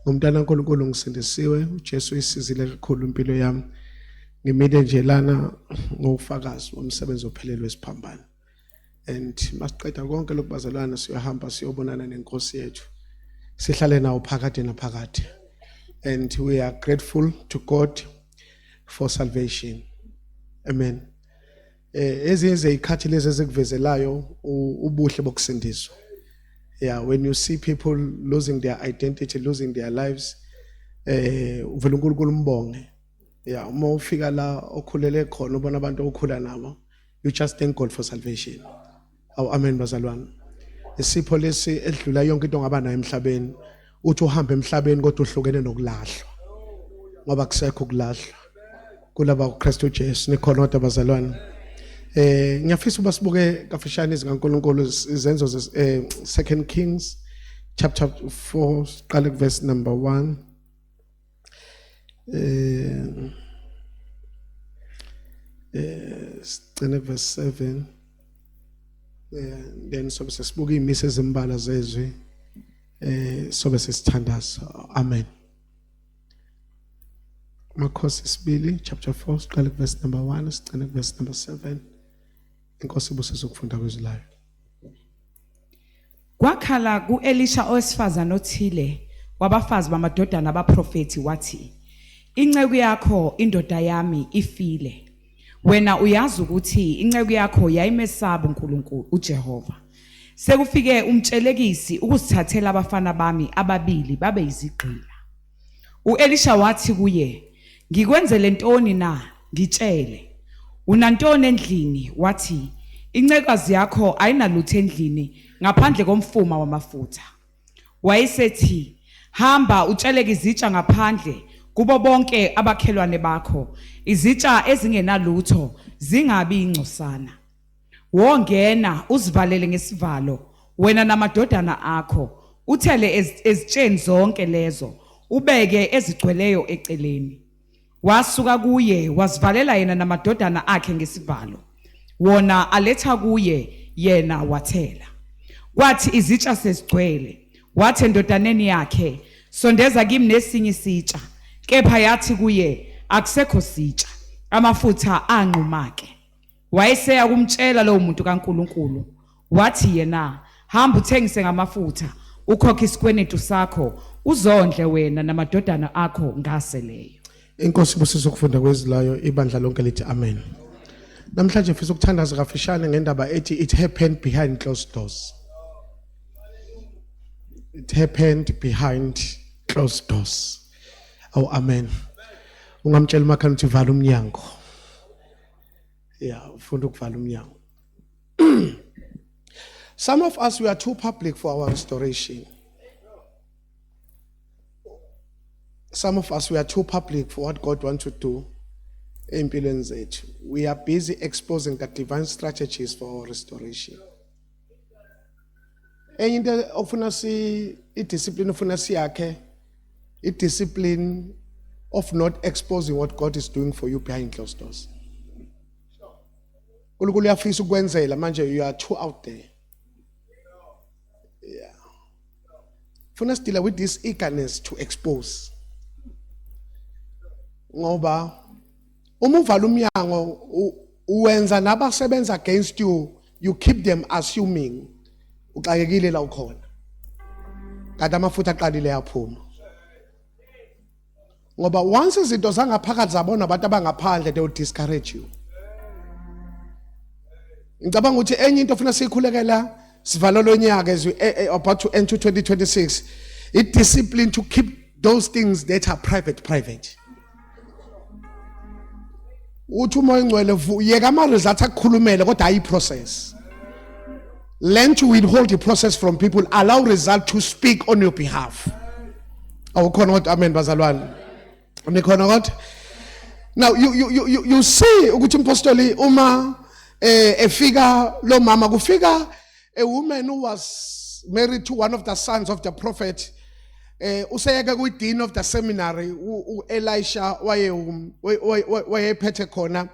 Ngumntana kaNkulunkulu ngisindisiwe, uJesu isizile kakhulu impilo yami. Ngimile nje lana ngofakazi womsebenzi ophelele wesiphambano. And masiqeda konke lokubazalwana siyohamba siyobonana nenkosi yethu. Sihlale nawo phakade naphakade. And we are grateful to God for salvation. Amen. Ezinye zezikhathi lezi ezikuvezelayo ubuhle bokusindiswa. Yeah, when you see people losing their identity, losing their lives, uvela uNkulunkulu umbonge. Yeah, uma ufika la okhulele khona ubona abantu okhula nabo, you just thank God for salvation. Awu amen bazalwane. Isipho lesi edlula yonke into ongaba nayo emhlabeni. Uthi uhambe emhlabeni kodwa uhlukene nokulahlwa. Ngoba kusekho ukulahlwa. Kulaba uKristu Jesu nikhona kodwa bazalwane. Ngiyafisa uba sibuke kafishane izikaNkulunkulu izenzo ze Second Kings chapter 4 siqale kuverse number 1. Sigcine verse 7 then sobe sesibuka izimiso ezimbala zezwi, sobe sesithandaza. Amen. Makhosi sibili chapter 4, siqale verse number 1, sigcine verse number 7. Inkosi ibusise ukufunda kwezwi layo. Kwakhala ku-Elisha owesifazane othile wabafazi bamadodana abaprofethi wathi, Inceku yakho indoda yami ifile. Wena uyazi ukuthi inceku yakho yayimesaba uNkulunkulu uJehova. Sekufike umtshelekisi ukusithathela abafana bami ababili babe yizigqila. U-Elisha wathi kuye, Ngikwenzele ntoni na? Ngitshele. Unantoni endlini? Wathi, Incekazi yakho ayinalutho endlini ngaphandle komfuma wamafutha. Wayesethi, Hamba utsheleke izitsha ngaphandle kubo bonke abakhelwane bakho, izitsha ezingenalutho zingabi ingcosana. Wongena uzivalele ngesivalo wena namadodana akho, uthele ezitsheni zonke lezo, ubeke ezigcweleyo eceleni. Wasuka kuye wazivalela yena namadodana akhe ngesivalo, wona aletha kuye, yena wathela. Kwathi izitsha sezigcwele, wathi endodaneni yakhe, Sondeza kimi nesinye isitsha. Kepha yathi kuye, Akusekho sitsha. Amafutha anquma-ke. Wayeseya kumtshela lowo muntu kaNkulunkulu. Wathi yena, Hamba uthengise ngamafutha, ukhokhe isikweletu sakho, uzondle wena namadodana akho ngaseleyo. Inkosi ibusise ukufunda kwezilayo, ibandla lonke lithi amen. Namhlanje ngifisa ukuthandaza kafishane ngendaba ethi it happened behind closed doors. It happened behind closed doors. Awu amen. Ungamtshela umakhelwane ukuthi vala umnyango. Yeah, ufunda ukuvala umnyango. Some of us, we are too public for our restoration. Some of us, we are too public for what God wants to do empilweni zethu. We are busy exposing the divine strategies for our restoration. Enye into ofuna si i-discipline ofuna siyakhe, i-discipline of not exposing what God is doing for you behind closed doors. uNkulunkulu uyafisa ukwenzela, manje you are too out there. Yeah, funa sidila with this eagerness to expose, ngoba uma uvala umnyango uwenza nabasebenza against you, you keep them assuming uxakekile la ukhona, kanti amafutha aqalile yaphuma, ngoba once izinto zangaphakathi zabona abantu abangaphandle, they will discourage you. Ngicabanga ukuthi enye into ofuna siyikhulekela sivalo lonyaka as we about to enter 2026, i discipline to keep those things that are private private. Uthi uMoya Ingcwele, yeka ama results akukhulumele, kodwa ayi process. Learn to withhold the process from people, allow result to speak on your behalf. Awukhona kodwa amen bazalwane? Nikhona kodwa? Now you see ukuthi impostoli uma efika lo mama, kufika a woman who was married to one of the sons of the prophet, useyeke kwi dean of the seminary uElisha waye wayephethe khona.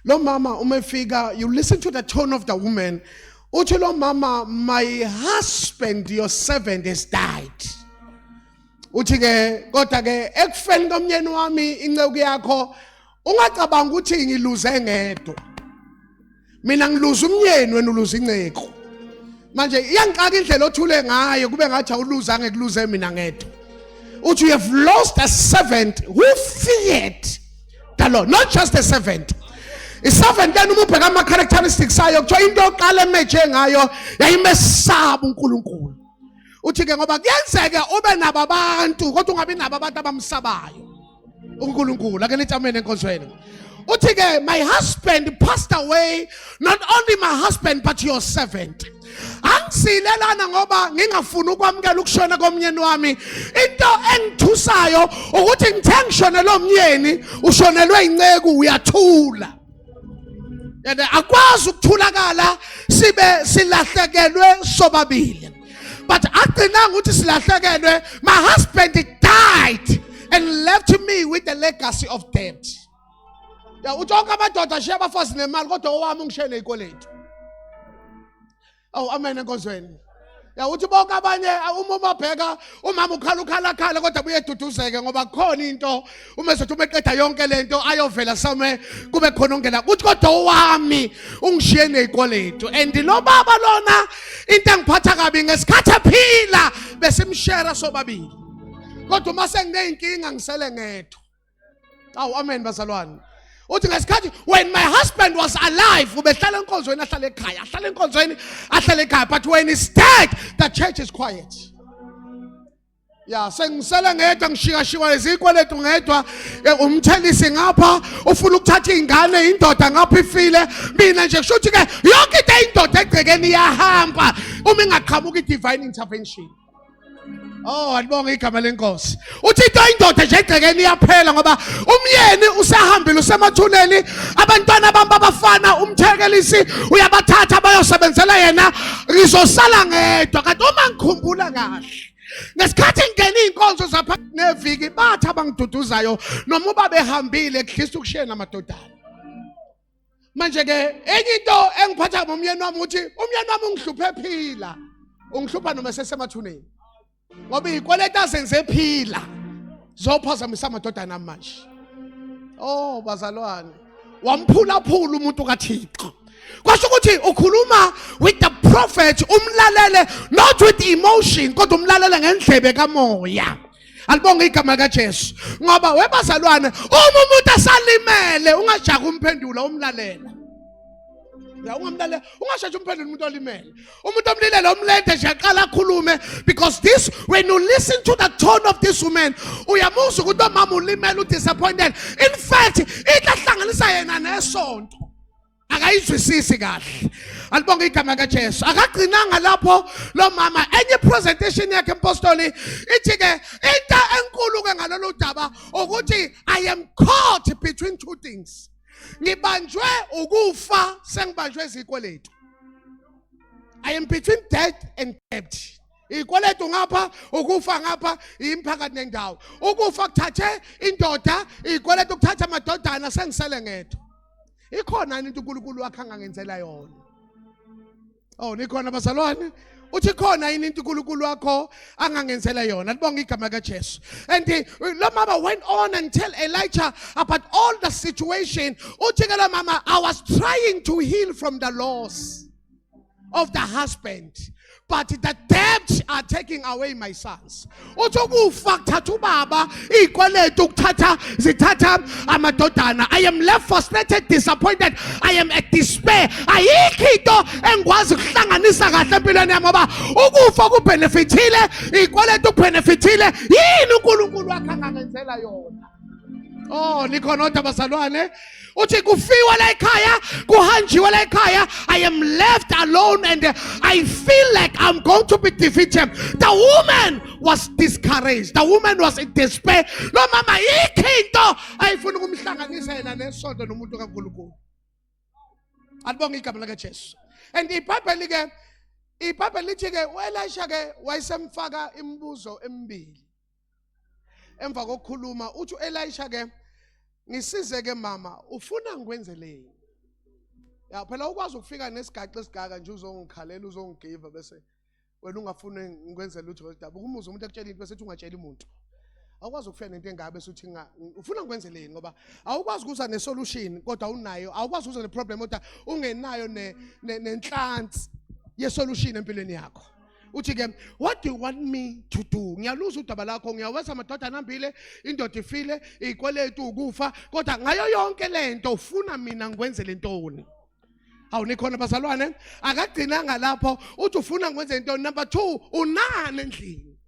Lo mama uma efika, you listen to the tone of the woman, uthi lo mama, "My husband, your servant, has died." Uthi ke kodwa ke ekufeni komnyeni wami inceku yakho ungacabanga ukuthi ngiluze ngedwa. Mina ngiluza umnyeni wena uluza inceku. Manje iyangixaka indlela othule ngayo kube ngathi awuluza ngekuluze mina ngedwa. Uthi you have lost a servant who feared the Lord, not just a servant. I-servant lena uma ubheka ama-characteristics ayo kuthiwa into yokuqala emeje ngayo yayimesaba uNkulunkulu. Uthi ke ngoba kuyenzeka ube nabo abantu kodwa ungabi nabo abantu abamsabayo uNkulunkulu. Ake nithi amen enkonzweni. Uthi ke my husband passed away, not only my husband but your servant. Angisilelana ngoba ngingafuni ukwamukela ukushona komnyeni wami. Into engithusayo ukuthi ngithe ngishonelwe umnyeni, ushonelwe inceku uyathula. And akwazi ukuthulakala sibe silahlekelwe sobabili. But agcinanga ukuthi silahlekelwe, my husband died and left me with the legacy of debt. Ya uthi onke amadoda ashiya abafazi nemali kodwa owami ungishiye nezikweletu. Awu amen enkonzweni. Ya uthi bonke abanye uma ubabheka umama ukhala ukhala khala kodwa buye eduduzeke ngoba kukhona into uma ezothi uma eqeda yonke lento ayovela somewhere kube khona ongena kuthi kodwa owami ungishiye nezikweletu and lo baba lona into engiphatha kabi ngesikhathi ephila besimshare sobabili kodwa uma sengineyinkinga ngisele ngedwa. Awu amen bazalwane. Uthi ngesikhathi when my husband was alive ubehlala enkonzweni ahlale ekhaya, ahlale enkonzweni ahlale ekhaya, but when he's dead the church is quiet. Ya sengisele ngedwa ngishikashikwa izikweletu ngedwa, umthelisi ngapha ufuna ukuthatha ingane, indoda ngapha ifile, mina nje kusho ukuthi ke yonke into indoda egcekeni iyahamba uma ingaqhamuka i-divine intervention. Oh, alibonge igama lenkosi. Uthi into indoda nje egcekeni iyaphela ngoba umyeni usehambile usemathuneni, abantwana bami abafana umthekelisi uyabathatha bayosebenzela yena, ngizosala ngedwa. Kanti uma ngikhumbula kahle ngesikhathi ngingena iy'nkonzo zapha neviki bathi abangiduduzayo noma uba behambile at least ukushiye namadodana. Manje ke enye into engiphatha ngomyeni wami ukuthi umyeni wami ungihluphe ephila, ungihlupha noma esesemathuneni, ngoba izikweletu azenze ephila zophazamisa amadodana ami manje. Oh bazalwane, wamphulaphula umuntu kaThixo. Kwasho ukuthi ukhuluma with the prophet, umlalele not with emotion kodwa umlalele ngendlebe kamoya. Alibonge igama likaJesu. Ngoba webazalwane uma umuntu asalimele ungajaka umphendula, umlalela. Ya ungamlalela, ungasheshe umphendule umuntu olimele. Umuntu omlilele umlende nje aqala akhulume, because this when you listen to the tone of this woman uyamuzwa ukuthi umama ulimele, udisappointed. In fact into ahlanganisa yena nesonto akayizwisisi kahle. Alibonge igama kaJesu. Akagcinanga lapho lo mama, enye presentation yakhe impostoli ithi ke into enkulu ke ngalolu daba ukuthi I am caught between two things. Ngibanjwe ukufa, sengibanjwe izikweletu. I am between death and debt. Ikweletu ngapha, ukufa ngapha, imphakathi nendawo. Ukufa kuthathe indoda, ikweletu kuthatha amadodana, sengisele ngedwa. Ikhona into uNkulunkulu wakhe angangenzela yona? Oh, nikhona bazalwane? Uthi khona yini into uNkulunkulu wakho angangenzela yona? Libonga igama kaJesu. And lo mama went on and tell Elijah about all the situation. Uthi ke lo mama, I was trying to heal from the loss of the husband, but the debt are taking away my sons. Uthi ukufa kuthatha ubaba, izikweletu kuthatha zithatha amadodana. I am left frustrated, disappointed, I am at despair. Ayikho into engikwazi ukuhlanganisa kahle empilweni yami ngoba ukufa kubenefithile, izikweletu kubenefithile. Yini uNkulunkulu wakhe angangenzela yona? Oh, nikhona kodwa bazalwane? Uthi kufiwa la ekhaya, kuhanjiwe la ekhaya, I am left alone and I feel like I'm going to be defeated. The woman was discouraged, the woman was in despair. Lo mama yikho into ayifuna ukumhlanganisa yena nesonto nomuntu kaNkulunkulu. Alibonge igama likaJesu. And iBhayibheli ke, iBhayibheli lithi ke uElisha ke wayesemfaka imibuzo emibili. Emva kokukhuluma uthi uElisha ke, ngisize ke mama, ufuna ngikwenzeleni? Ya phela ukwazi ukufika nesigaxa esigaka nje uzongikhalela, uzongigiva, bese wena ungafuni ngikwenzela lutho ngodaba. Ukumuza umuntu ekutshela into bese ethi ungatsheli umuntu. Awukwazi ukufika nento engaka bese uthi ufuna ngikwenzeleni ngoba awukwazi ukuza ne-solution kodwa unayo, awukwazi ukuza ne-problem kodwa ungenayo nenhlansi ye-solution empilweni yakho. Uthi ke, what do you want me to do? Ngiyaluza udaba lakho, ngiyaweza amadodana ambile, indoda ifile, ikweletu ukufa, kodwa ngayo yonke lento ufuna mina ngikwenzele ntoni? Hawu, nikhona bazalwane? Akagcinanga lapho, uthi ufuna ngikwenze ntoni? Number 2, unani endlini?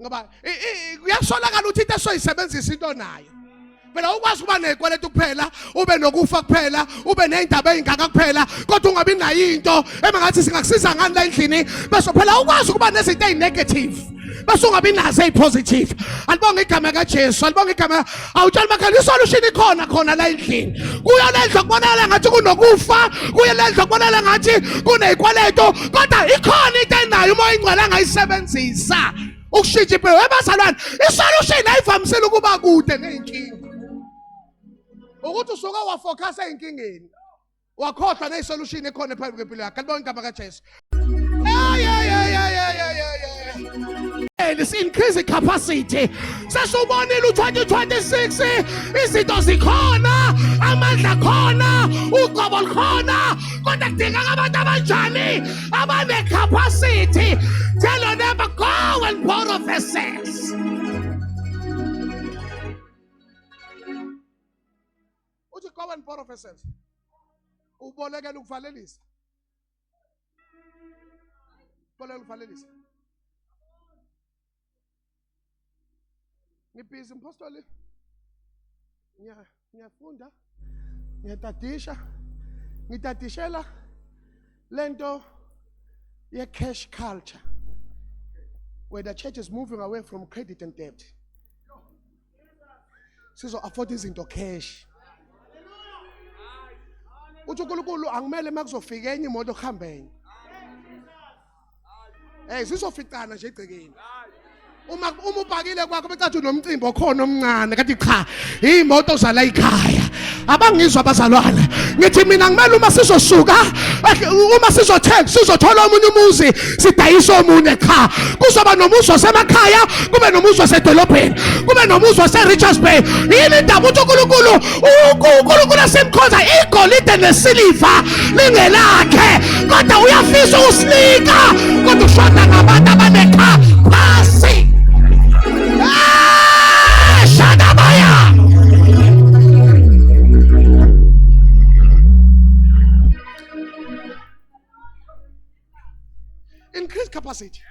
Ngoba kuyasolakala ukuthi into esoyisebenzisa into nayo. Phela ukwazi ukuba nezikweletu kuphela, ube nokufa kuphela, ube nezindaba ezingaka kuphela, kodwa ungabi nayo into emangathi singakusiza ngani la endlini. Bese phela ukwazi ukuba nezinto ezinegative, bese ungabi nazo ezipositive. Alibonge igama kaJesu, alibonge igama. Awutshela makhaya, isolution ikhona khona la endlini. Kuyo lendlu kubonakala ngathi kunokufa, kuyo lendlu kubonakala ngathi kunezikweletu, kodwa ikhona into enayo uMoya oyiNgcwele angayisebenzisa ukushintsha impilo. Webazalwane, isolution ayivamisile ukuba kude nezinkinga. Ukuthi usuke wafocus ezinkingeni, wakhohlwa nesolution ekhona phambi kwempilo yakho. Alibonge igama kaJesu. Hey, hey, hey, hey, hey, hey, hey. This increase capacity. Sesubonile u2026 izinto zikhona, amandla khona, ugcobo lukhona, kodwa kudingeka abantu abanjani? Abane capacity. Tell your neighbor, go and borrow vessels. Uthi go and borrow vessels. Ubolekela ukuvalelisa. Bolekela ukuvalelisa. Ngibhizi mpostoli. Ngiyafunda. Ngiyatadisha. Ngitadishela lento ye cash culture, where the church is moving away from credit and debt. Sizo afford izinto cash. Uthi uNkulunkulu angimele makuzofika enye imoto kuhambe enye. Hey, sizoficana nje egcekeni. Uma upakile kwakho becathi unomcimbi okhona omncane, kanti cha, imoto zala ekhaya. Abangizwa abazalwane. Ngithi mina ngimele uma sizosuka, uma sizothenga, sizothola omunye umuzi, sidayisa omunye. Cha, kuzoba nomuzi wasemakhaya, kube nomuzi wasedolobheni, kube nomuzi wase-Richards Bay. Yini indaba? Uthi uNkulunkulu, uNkulunkulu esimkhonza, igolide nesiliva lingelakhe, kodwa uyafisa ukusinika, kodwa ushoda ngabantu abanekha phasi. Shadabaya. Increase capacity.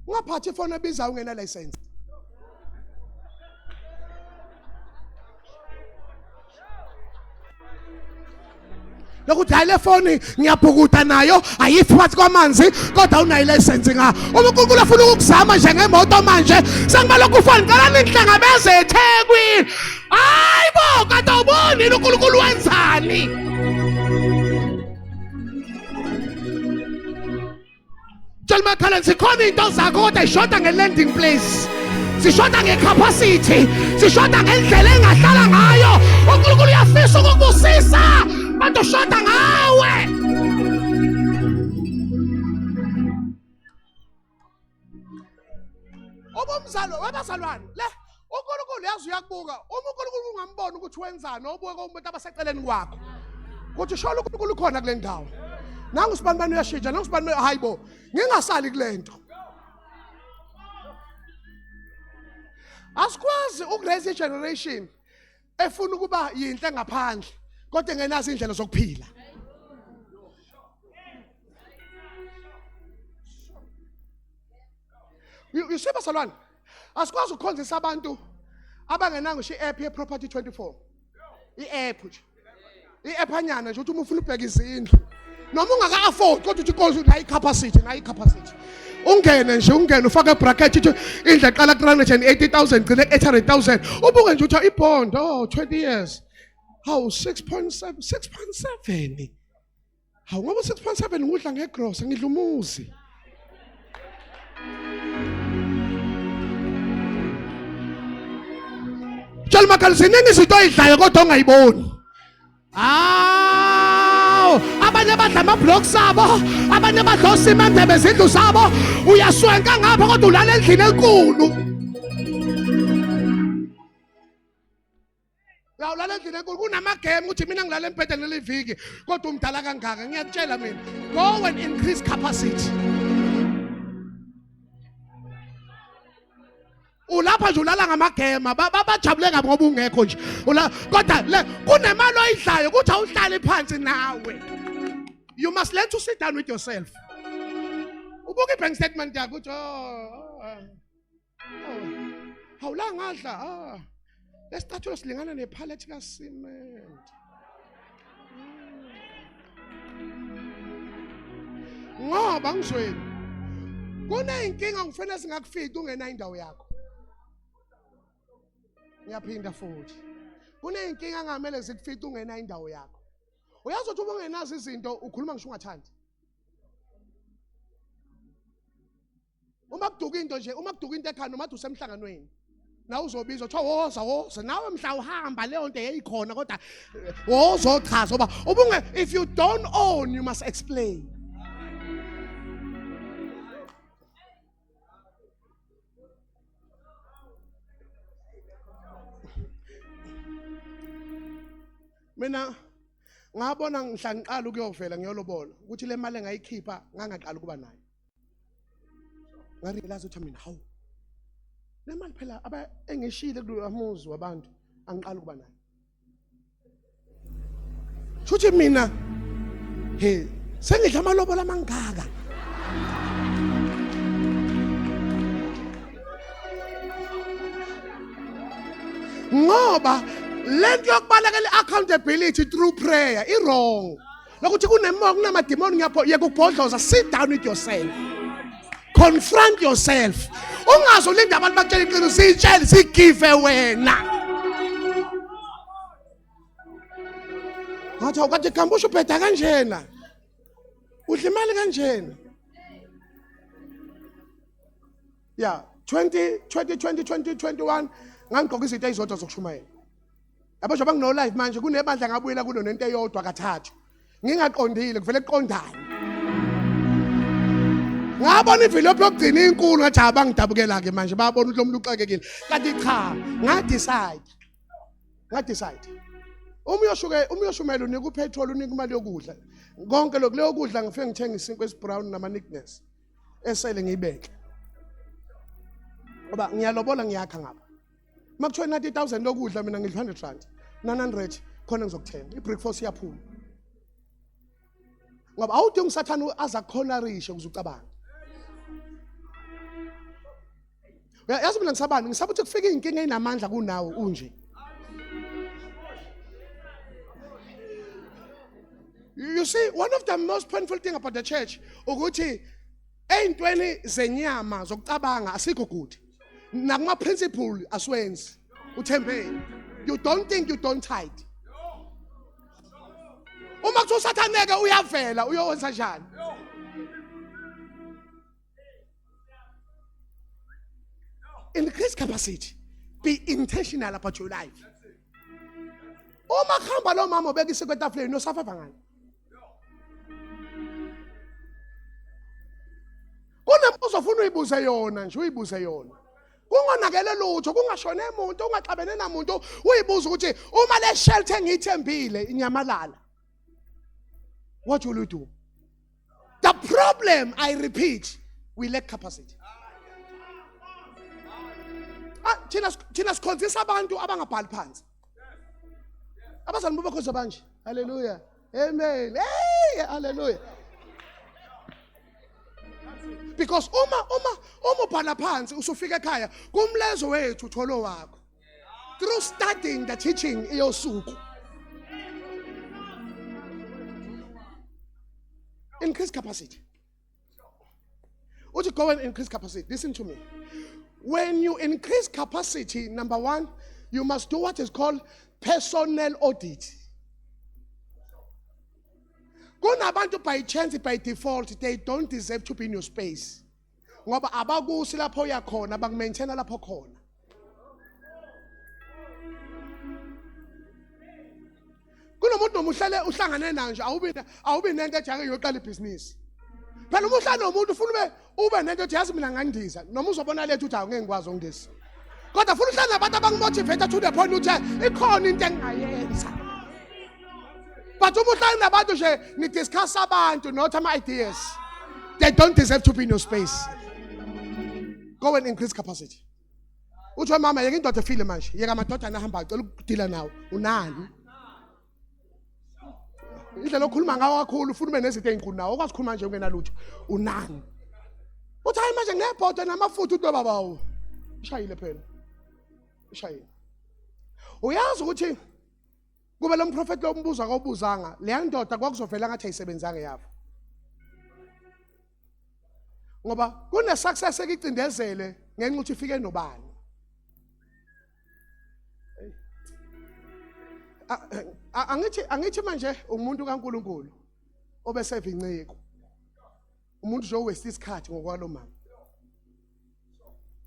Ungaphathi ifoni ebizayo ungena license. Lokuthi hayi le foni ngiyabhukuda nayo, ayifi phakathi kwamanzi, kodwa unayo license nga. Uma uNkulunkulu afuna ukukuzama nje ngemoto manje, sengibalokhu ufoni ngicela ningihlangabeze eThekwini. Hayi bo, kanti awuboni yini uNkulunkulu wenzani? Tshela umakhelwane, zikhona iy'nto zakho kodwa ishoda nge-landing place, sishoda nge-capacity, sishoda ngendlela engahlala ngayo. UNkulunkulu uyafisa ukukubusisa, kodwa ushoda ngawe. Ubumzalo wabazalwane le, uNkulunkulu yazi uyakubuka. Uma uNkulunkulu ungambona ukuthi wenzani, obuke umuntu abaseceleni kwakho ukuthi sholo uNkulunkulu ukhona kule ndawo. Nangu sibanibani uyashintsha, nangu sibanibani, hayibo, ngingasali kule nto. Asikwazi ukuraise igeneration efuna ukuba yinhle ngaphandle kodwa engenazo indlela zokuphila. You see bazalwane, asikwazi ukukhonzisa abantu abangenanga ngisho i-app ye-Property 24, i-app nje, i-app anyana nje, ukuthi uma ufuna ubheka izindlu noma ungaka-afford, kodwa uthi inkosi nayi i-capacity, nayi i-capacity, ungene nje, ungene ufake bracket, ithi indlu eqala ku-380,000 gcine ku-800,000, ubuke nje uthi ibond, oh, 20 years, hawu, 6.7, 6.7, hawu, ngoba 6.7 ngudla ngegrosa, ngidla umuzi. Tshela umakhelwane, ziningi izinto oyidlayo kodwa ongayiboni. Awu, abanye Abanye badla ama-blocks abo, abanye badla osimende bezindlu zabo. Uyaswenka ngapha kodwa ulala endlini enkulu. Uyawulala endlini enkulu kunamagame ukuthi mina ngilala embhedeni leli viki kodwa umdala kangaka. Ngiyakutshela mina, go and increase capacity. Ulapha nje ulala ngamagema, bajabule kabi ngoba ungekho nje. Kodwa le kunemali oyidlayo ukuthi awuhlali phansi nawe. You must learn to sit down with yourself. Ubuka i-bank statement yakho uthi, oh, oh, awula ngadla, ah, lesicathulo silingana nephalethe ka-cement. Ngoba ngizweni kuney'nkinga ngifanele singakufici ungenayo indawo yakho. Ngiyaphinda futhi, kuney'nkinga angamele zikufice ungenayo indawo yakho. Uyazi ukuthi uma ungenazo izinto ukhuluma ngisho ungathandi. Uma kuduka into nje, uma kuduka into ekhaya noma usemhlanganweni, nawe uzobizwa kuthiwa woza woza, nawe mhla uhamba leyo nto yayikhona, kodwa wozochaza ngoba ubunge. If you don't own, you must explain. Mina ngabona ngihla ngiqala ukuyovela ngiyolobola ukuthi le mali engayikhipha ngangaqala ukuba nayo. Ngarealize ukuthi mina, hawu, le mali phela aba engishile kulo muzi wabantu angiqala ukuba nayo. Shuthi mina he sengidla amalobola amangaka. Ngoba lento yokubalekela i-accountability through prayer i-wrong. Lokuthi kunemoya, kunamadimoni, ngiyapho yeka ukubhodloza. Sit down with yourself, confront yourself. Ungaze ulinde abantu bakutshela iqiniso, sitshele, sigive wena. Ngathi awukade khambusha ubheda kanjena, udla imali kanjena. Ya 20 2020 2021 ngangigqoka izinto ezizodwa zokushumayela. Yabo, njengoba ngino live manje, kunebandla ngabuyela kulo nento eyodwa kathathu ngingaqondile, kuvele kuqondane. Ngabona ivilophi yokugcina inkulu, ngathi abangidabukela ke manje, bayabona ukuthi lo muntu uxakekile. Kanti cha, nga-decide nga-decide uma uyoshuke, uma uyoshumela, unika upetrol, unika imali yokudla, konke lokhu. Leyo kudla ngifike ngithenga isinkwa esibrown nama-nickness esele ngiyibeke, ngoba ngiyalobola, ngiyakha ngapha. Uma kuthiwa 90,000 lokudla, mina ngidla 100 rand, 900 khona ngizokuthenga i-breakfast, iyaphuma, ngoba awudingi usathane aza kukhonarishe ukuze ucabange. Yazi mina ngisabani? Ngisaba ukuthi kufika iy'nkinga ey'namandla kunawe unje. You see, one of the most painful thing about the church ukuthi ey'ntweni zenyama zokucabanga asikho good, nakuma-principle asiwenzi. Uthembeni, you don't think, you don't tithe. Uma kuthiwa usathaneke uyavela, uyowenza njani? Increase capacity, be intentional about your life. Uma kuhamba lo mama ubeka isinkwa etafuleni, uyosafafa ngani? Kunembuzo ofuna uyibuze yona nje, uyibuze yona kungonakele lutho, kungashone muntu, ungaxabene namuntu. Uyibuza ukuthi uma le shelter engiyithembile inyamalala, what will you do? The problem, I repeat, we lack capacity. Ah, thina sikhonzisa abantu abangabhali phansi. Abazali babakhonza banje. Hallelujah, amen, hey, hallelujah. Because uma ubhala phansi, usufika ekhaya kumlezo wethu utholo wakho through studying the teaching iyosuku. Increase capacity. Uthi go and increase capacity. Listen to me, when you increase capacity, number one, you must do what is called personnel audit. Kunabantu by chance, by default, they don't deserve to be in your space, ngoba abakusi lapho uyakhona, bakumaintaina lapho khona. Kunomuntu noma uhlale uhlangane naye nje awubi awubi nento ethi ake ngiyoqala ibhizinisi. Phela uma uhlala nomuntu ufuna ube ube nento ethi yazi mina ngandiza noma uzobona lethu uthi awungeke ngikwazi ukundisa. Kodwa funa uhlale nabantu abangimotivate to the point ukuthi ikhona into engingayenza. But uma uhlale nabantu nje ni discuss abantu not ama ideas. They don't deserve to be in your space. Go and increase capacity. Uthi mama yeka indoda efile manje, yeka amadodana ahambayo, cela ukudila nawo. Unani? Indlela okhuluma ngawo kakhulu ufuna ube nezinto ezinkulu nawo, okwazi ukukhuluma nje ungenalutho. Unani? Uthi hayi manje nginebhodo namafutha uthi baba bawo. Ishayile phela. Ishayile. Uyazi ukuthi kube lo mprofeti lo mbuzo akawubuzanga, leya ndoda kwakuzovela ngathi ayisebenzanga yafa. Ngoba kune success ekicindezele ngenxa ukuthi ifike nobani. Angithi angithi manje umuntu kaNkuluNkulu obeseva inceku. Umuntu nje owesta isikhathi ngokwalo mama.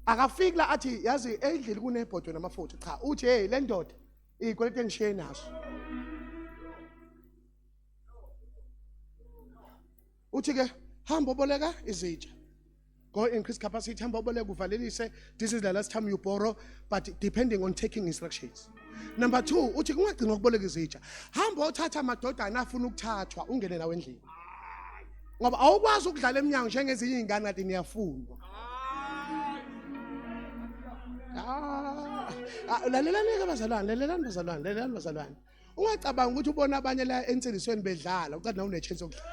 Akafiki la athi yazi endlini kunebhodwe namafutha cha uthi hey le ndoda izikweletu engishiye naso. Uthi ke hamba oboleka izitsha. Go increase capacity hamba oboleka uvalelise this is the last time you borrow but depending on taking instructions. Number 2 uthi kungagcina ukuboleka izitsha. Hamba othatha amadodana afuna ukuthathwa ungene nawe endlini. Ngoba awukwazi ukudlala eminyango njengezinye izingane kade niyafundwa. Ah, ah, lalelani ke bazalwane, lalelani bazalwane, lalelani bazalwane. Ungacabanga ukuthi ubona abanye la ensilisweni bedlala, ucathi nawe une-chance yokudlala.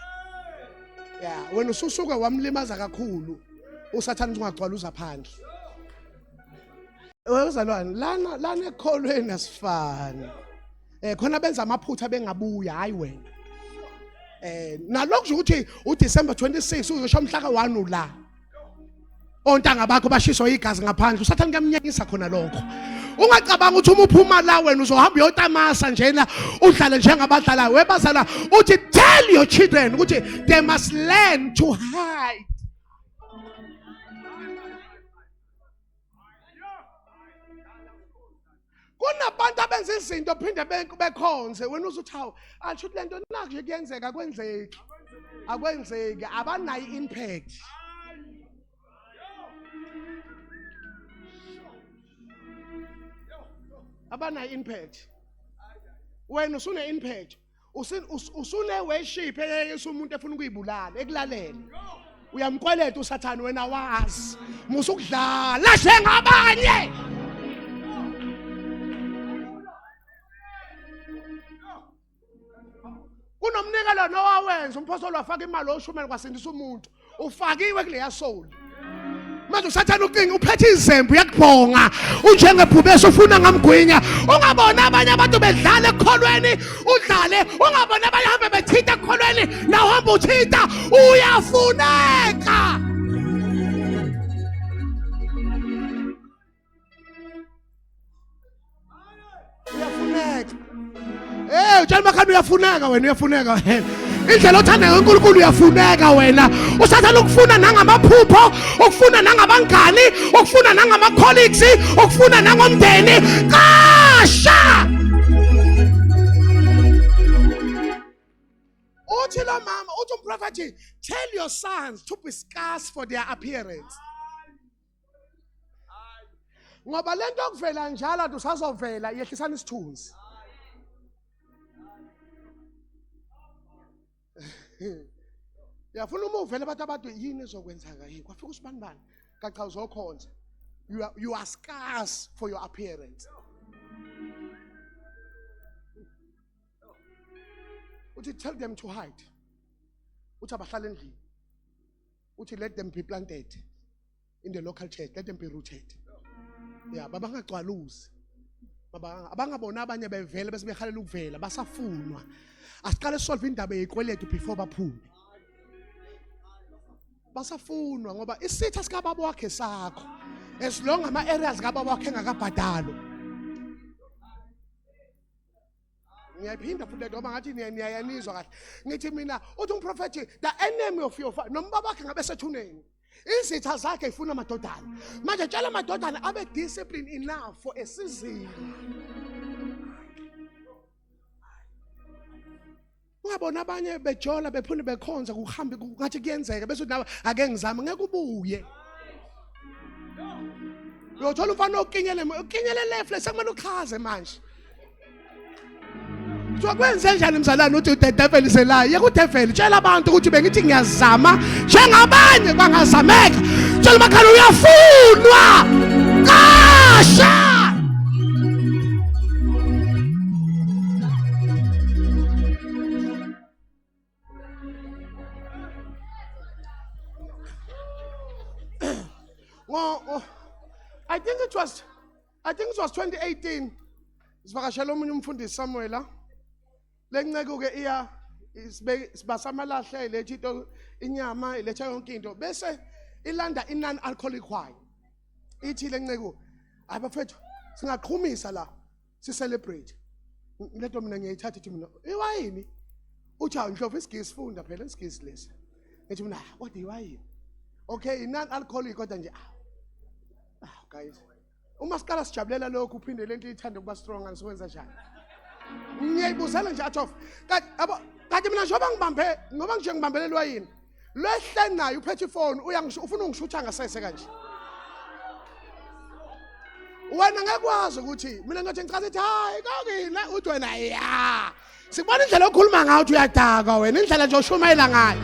Ya, wena ususuke wamlimaza kakhulu. Usathana ukuthi ungagcwala uza phandle. Wezalwane, lana lana ekholweni asifani. Eh khona benza amaphutha bengabuya, hayi wena. Eh nalokhu nje ukuthi uDecember 26 uzosho mhla ka1 ula. Ontanga bakho bashiswa igazi ngaphandle usathane kuyamnyanyisa khona lokho. Ungacabanga ukuthi uma uphuma la wena uzohamba uyotamasa njena udlale njengabadlalayo webazala uthi tell your children ukuthi they must learn to hide. Kunabantu abenza izinto phinde bekhonze wena uzuthi hawu asho ukuthi lento nakho nje kuyenzeka akwenzeki akwenzeki abanayo impact abanayo impact wena usune impact usune worship eyeyisa umuntu efuna ukuyibulala ekulalele uyamkweleta usathane wena wazi musa ukudlala njengabanye kunomnikelo nowawenza umphostoli wafaka imali oshumela kwasindisa umuntu ufakiwe kuleya soul manje usathane ucinga uphethe izembe uyakubhonga unjengebhubesi ufuna ngamgwinya ungabona abanye abantu bedlala ekukholweni udlale ungabona abanye hambe bethinta ekukholweni nawe hamba uthinta uyafuneka Uyafuneka. Eh, utshela makhanda uyafuneka wena uyafuneka wena. Indlela othanda ngayo uNkulunkulu uyafuneka wena. Usathana ukufuna nangamaphupho, ukufuna nangabangani, ukufuna nangama colleagues, ukufuna nangomndeni. Kasha! Uthi lo mama, uthi umprofethi, tell your sons to be scarce for their appearance. Ngoba lento okuvela njalo athi usazovela yehlisana isithunzi. Uyafuna uma uvela abantu abantu yini ezokwenzeka yini kwafika usibanibani kacha uzokhonza you are scarce for your appearance. Uthi tell them to hide. Uthi abahlale endlini. Uthi let them be planted in the local church, let them be rooted. Yeah, babangagcwaluzi. Baba abangabona abanye bevele bese behalela ukuvela basafunwa. Asiqale solve indaba yezikweletu before baphume. Basafunwa ngoba isitha sikababa wakhe sakho. As long ama areas kababa wakhe engakabhadalo. Ngiyayiphinda futhi lento ngoba ngathi niyayanizwa kahle. Ngithi mina uthi umprofethi the enemy of your father noma babakhe ngabe sethuneni. Izitha zakhe ifuna amadodana. Manje tshela amadodana abe discipline enough for a season. Ungabona abanye bejola bephinde bekhonza kuhambe ngathi kuyenzeka bese uthi nawe ake ngizame ngeke ubuye. Uyothola umfana okinyele ukinyele left sekumele uchaze manje. Kuthiwa kwenze njani mzalwane uthi the devil is a liar. Yeka udevil tshela abantu ukuthi bengithi ngiyazama njengabanye kwangazameka. Tshela umakhala uyafunwa. Qasha! Ngo I think it was 2018 sivakashela omunye umfundisi Samuel la lenceku ke iya sibasa amalahle iletha into inyama iletha yonke into bese ilanda i non alcoholic wine ithi lenceku hayi bafethu singaqhumisa la si celebrate lento mina ngiyayithatha ithi mina iwayini uthi hawu ndlovu isigisi funda phela isigisi lesi ngithi mina ah, kodwa iwayini okay i non alcoholic kodwa nje ah, ah guys uma siqala sijabulela lokhu uphinde lento ithande ukuba strong angisokwenza njani ngiyayibuzela nje out of kanti yabo kanti mina njengoba ngibambe ngoba nje ngibambelelwa yini lwehle naye uphethe ifoni uyangisho ufuna ungishutha ngasese kanje wena ngeke wazi ukuthi mina ngathi ngichaza ithi hayi kokini uthi wena ya sikubona indlela okhuluma ngayo uthi uyadakwa wena indlela nje oshumayela ngayo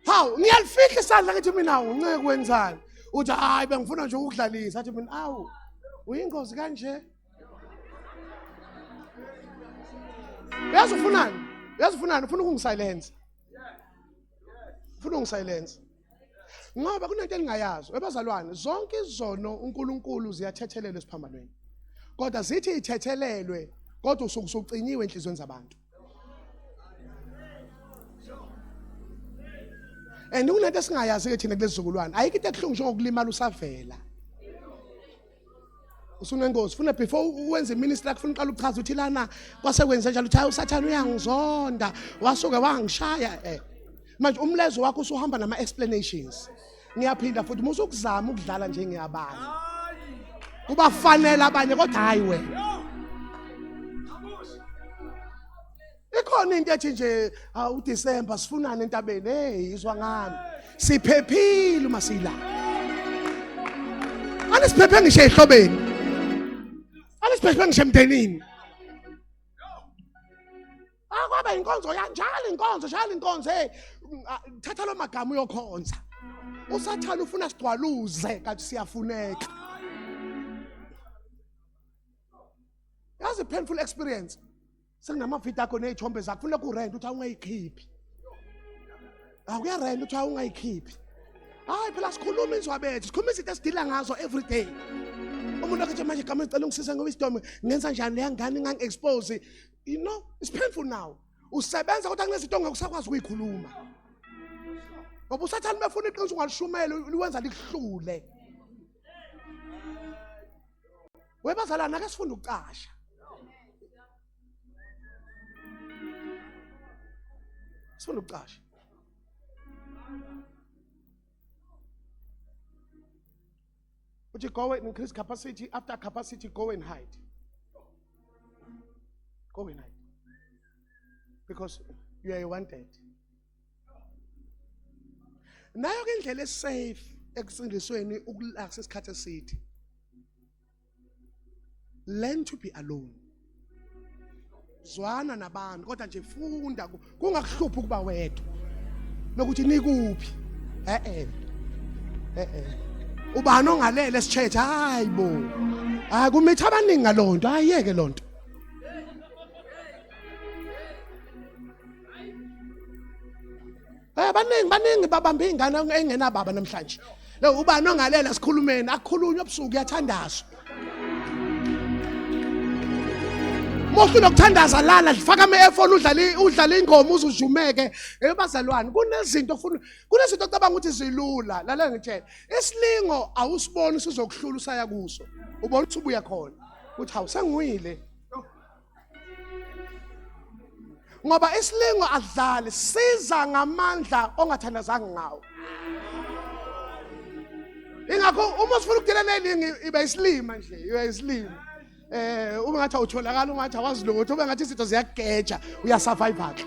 Hawu ngiyalifihla isandla ngithi mina unceke kwenzani uthi hayi bengifuna nje ukudlalisa athi mina awu uyingozi kanje Uyazi ufunani uyazi ufunani ufuna ukungisilence ufuna ukungisilence ngoba kunento engingayazi webazalwane zonke izono uNkulunkulu ziyathethelelwa esiphambanweni kodwa zithi ithethelelwe kodwa usuke usucinyiwe enhlizweni zabantu and kunento esingayazi ke thina kulezizukulwane ayikho into ebuhlungu njengokulimala usavela usunengozi funa before uwenze iministry yakho funa uqala uchaza uthi lana kwase kwenze njalo uthi hayi usathane uyangizonda wasuke wangishaya eh manje umlezo wakho usuhamba nama explanations ngiyaphinda futhi musa ukuzama ukudlala njengeyabanye kubafanele abanye kodwa hayi wena ikhona into ethi nje uDecember sifunane entabeni hey izwa ngami siphephile uma sila anisiphephe ngisho ehlobeni anisiphephe ngisho emndenini akwaba inkonzo yanjalo inkonzo njalo inkonzo hey thatha lo magama uyokhonza usathane ufuna sigcwaluze kanti siyafuneka yazi painful experience sekunamavidiyo akho ney'thombe zakho funa kurent ukuthi awungayikhiphi akuyarent ukuthi awungayikhiphi hayi phela sikhuluma inzwabethu sikhuluma izinto esidila ngazo every day umuntu akhe manje gama ngicela ungisize ngowisdom ngenza njani leya ngane ngangi-expose you know it's painful now usebenza kodwa kunezinto ongakusakwazi ukuyikhuluma ngoba usathane befuna iqiniso ungalishumela liwenza likuhlule webazalwane ake sifunde ukucasha sifunde ukucasha uthi go and increase capacity after capacity go and hide go and hide because you are wanted nayo ke indlela esafe ekusindisweni ukulaksa isikhathi eside learn to be alone zwana nabantu kodwa nje funda kungakuhluphi ukuba wedwa lokuthi nikuphi eh eh eh eh ubani ongalele sithethe hayi bo hayi kumitha abaningi ngalonto ayeke lonto Eh baningi baningi babamba ingane engenababa namhlanje. Lo ubani ongalela sikhulumeni akukhulunywa ebusuku kuyathandazwa. Mohlula nokuthandaza lala faka ama earphone udlala udlala ingoma uzujumeke ebazalwane kunezinto ofuna kunezinto ocabanga ukuthi zilula lalela ngitshela isilingo awusiboni sizokuhlula usaya kuso ubona ukuthi ubuya khona uthi hawu sengiwile ngoba isilingo adlali siza ngamandla ongathandazanga ngawo ingakho uma usifuna ukudila nelingi iba isilima nje iba isilima Uma ngathi awutholakala, ungathi awazi lutho, ube ngathi izinto ziyakugeja, uyasurvive ke.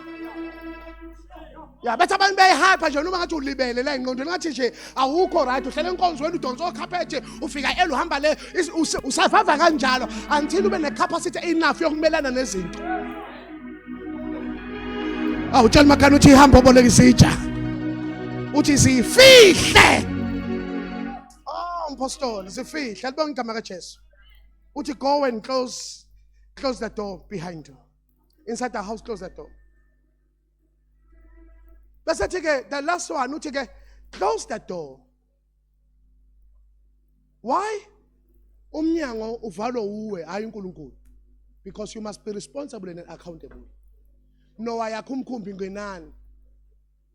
Ya, bethi abantu beyihyper nje, noma ngathi ulibele la engqondweni, ngathi nje awukho right, uhlele enkonzweni, udonsa okhaphethe, ufika elo uhamba le, usurvive kanjalo until ube necapacity enough yokumelana nezinto. Awutshela makhana uthi ihamba oboleka isitsha. Uthi sifihle. Oh, mpostoli, sifihle. Alibonge igama kaJesu. Uthi go and close the door behind you. Inside the house, close the door. Bese thi ke the last one, uthi ke close the door. Why? Umnyango uvalwe uwe, hayi uNkulunkulu. Because you must be responsible and accountable. Noah yakho umkhumbi ngenani.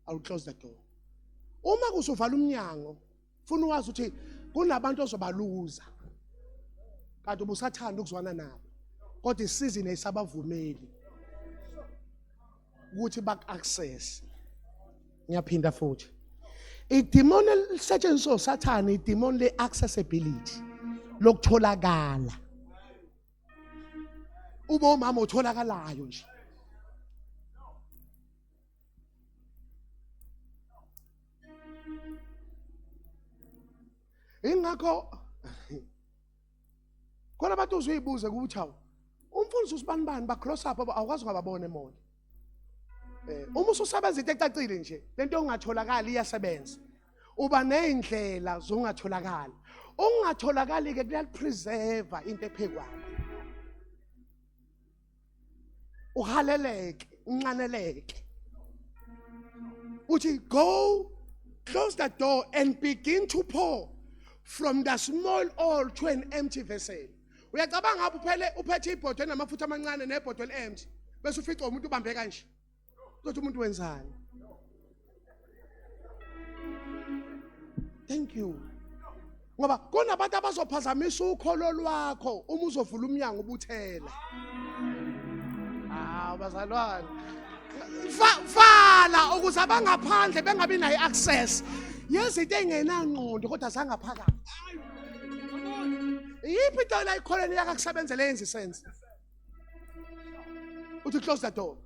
I will close the door. Uma kusuvala umnyango, funa uwazi ukuthi kunabantu ozobaluza. Kanti ubusathanda ukuzwana nabo. Kodwa isizini ayisabavumeli ukuthi baku-access. Ngiyaphinda futhi. Idimoni elisetshenziswa uSathane, idimoni le-accessibility, lokutholakala. Ube umama otholakalayo nje. Ingakho khona abantu uzuyibuze ukuthi hawu, umfundisi usibanibani ba-cross up, awukwazi ungababona emoya. Uma ususebenza into ecacile nje, lento ongatholakali iyasebenza. Uba nezindlela zongatholakali. Ungatholakali ke kuyapreserve into ephekwayo. Uhaleleke, unqaneleke. Uthi go close the door and begin to pour from the small oil to an empty vessel. Uyacabanga ngapha uphele uphethe ibhodwe enamafutha amancane nebhodwe eli-empty, bese ufica umuntu ubambe kanje, uzothi umuntu wenzani? Thank you. Ngoba kunabantu abazophazamisa ukholo lwakho uma uzovula umnyango ubuthela. Ah, bazalwane, vala ukuze abangaphandle bengabi nayo access yezinto engenangqondo kodwa zangaphakathi. Iyiphi into la ikholweni yakakusebenzela yenza isense? Uthi close the door.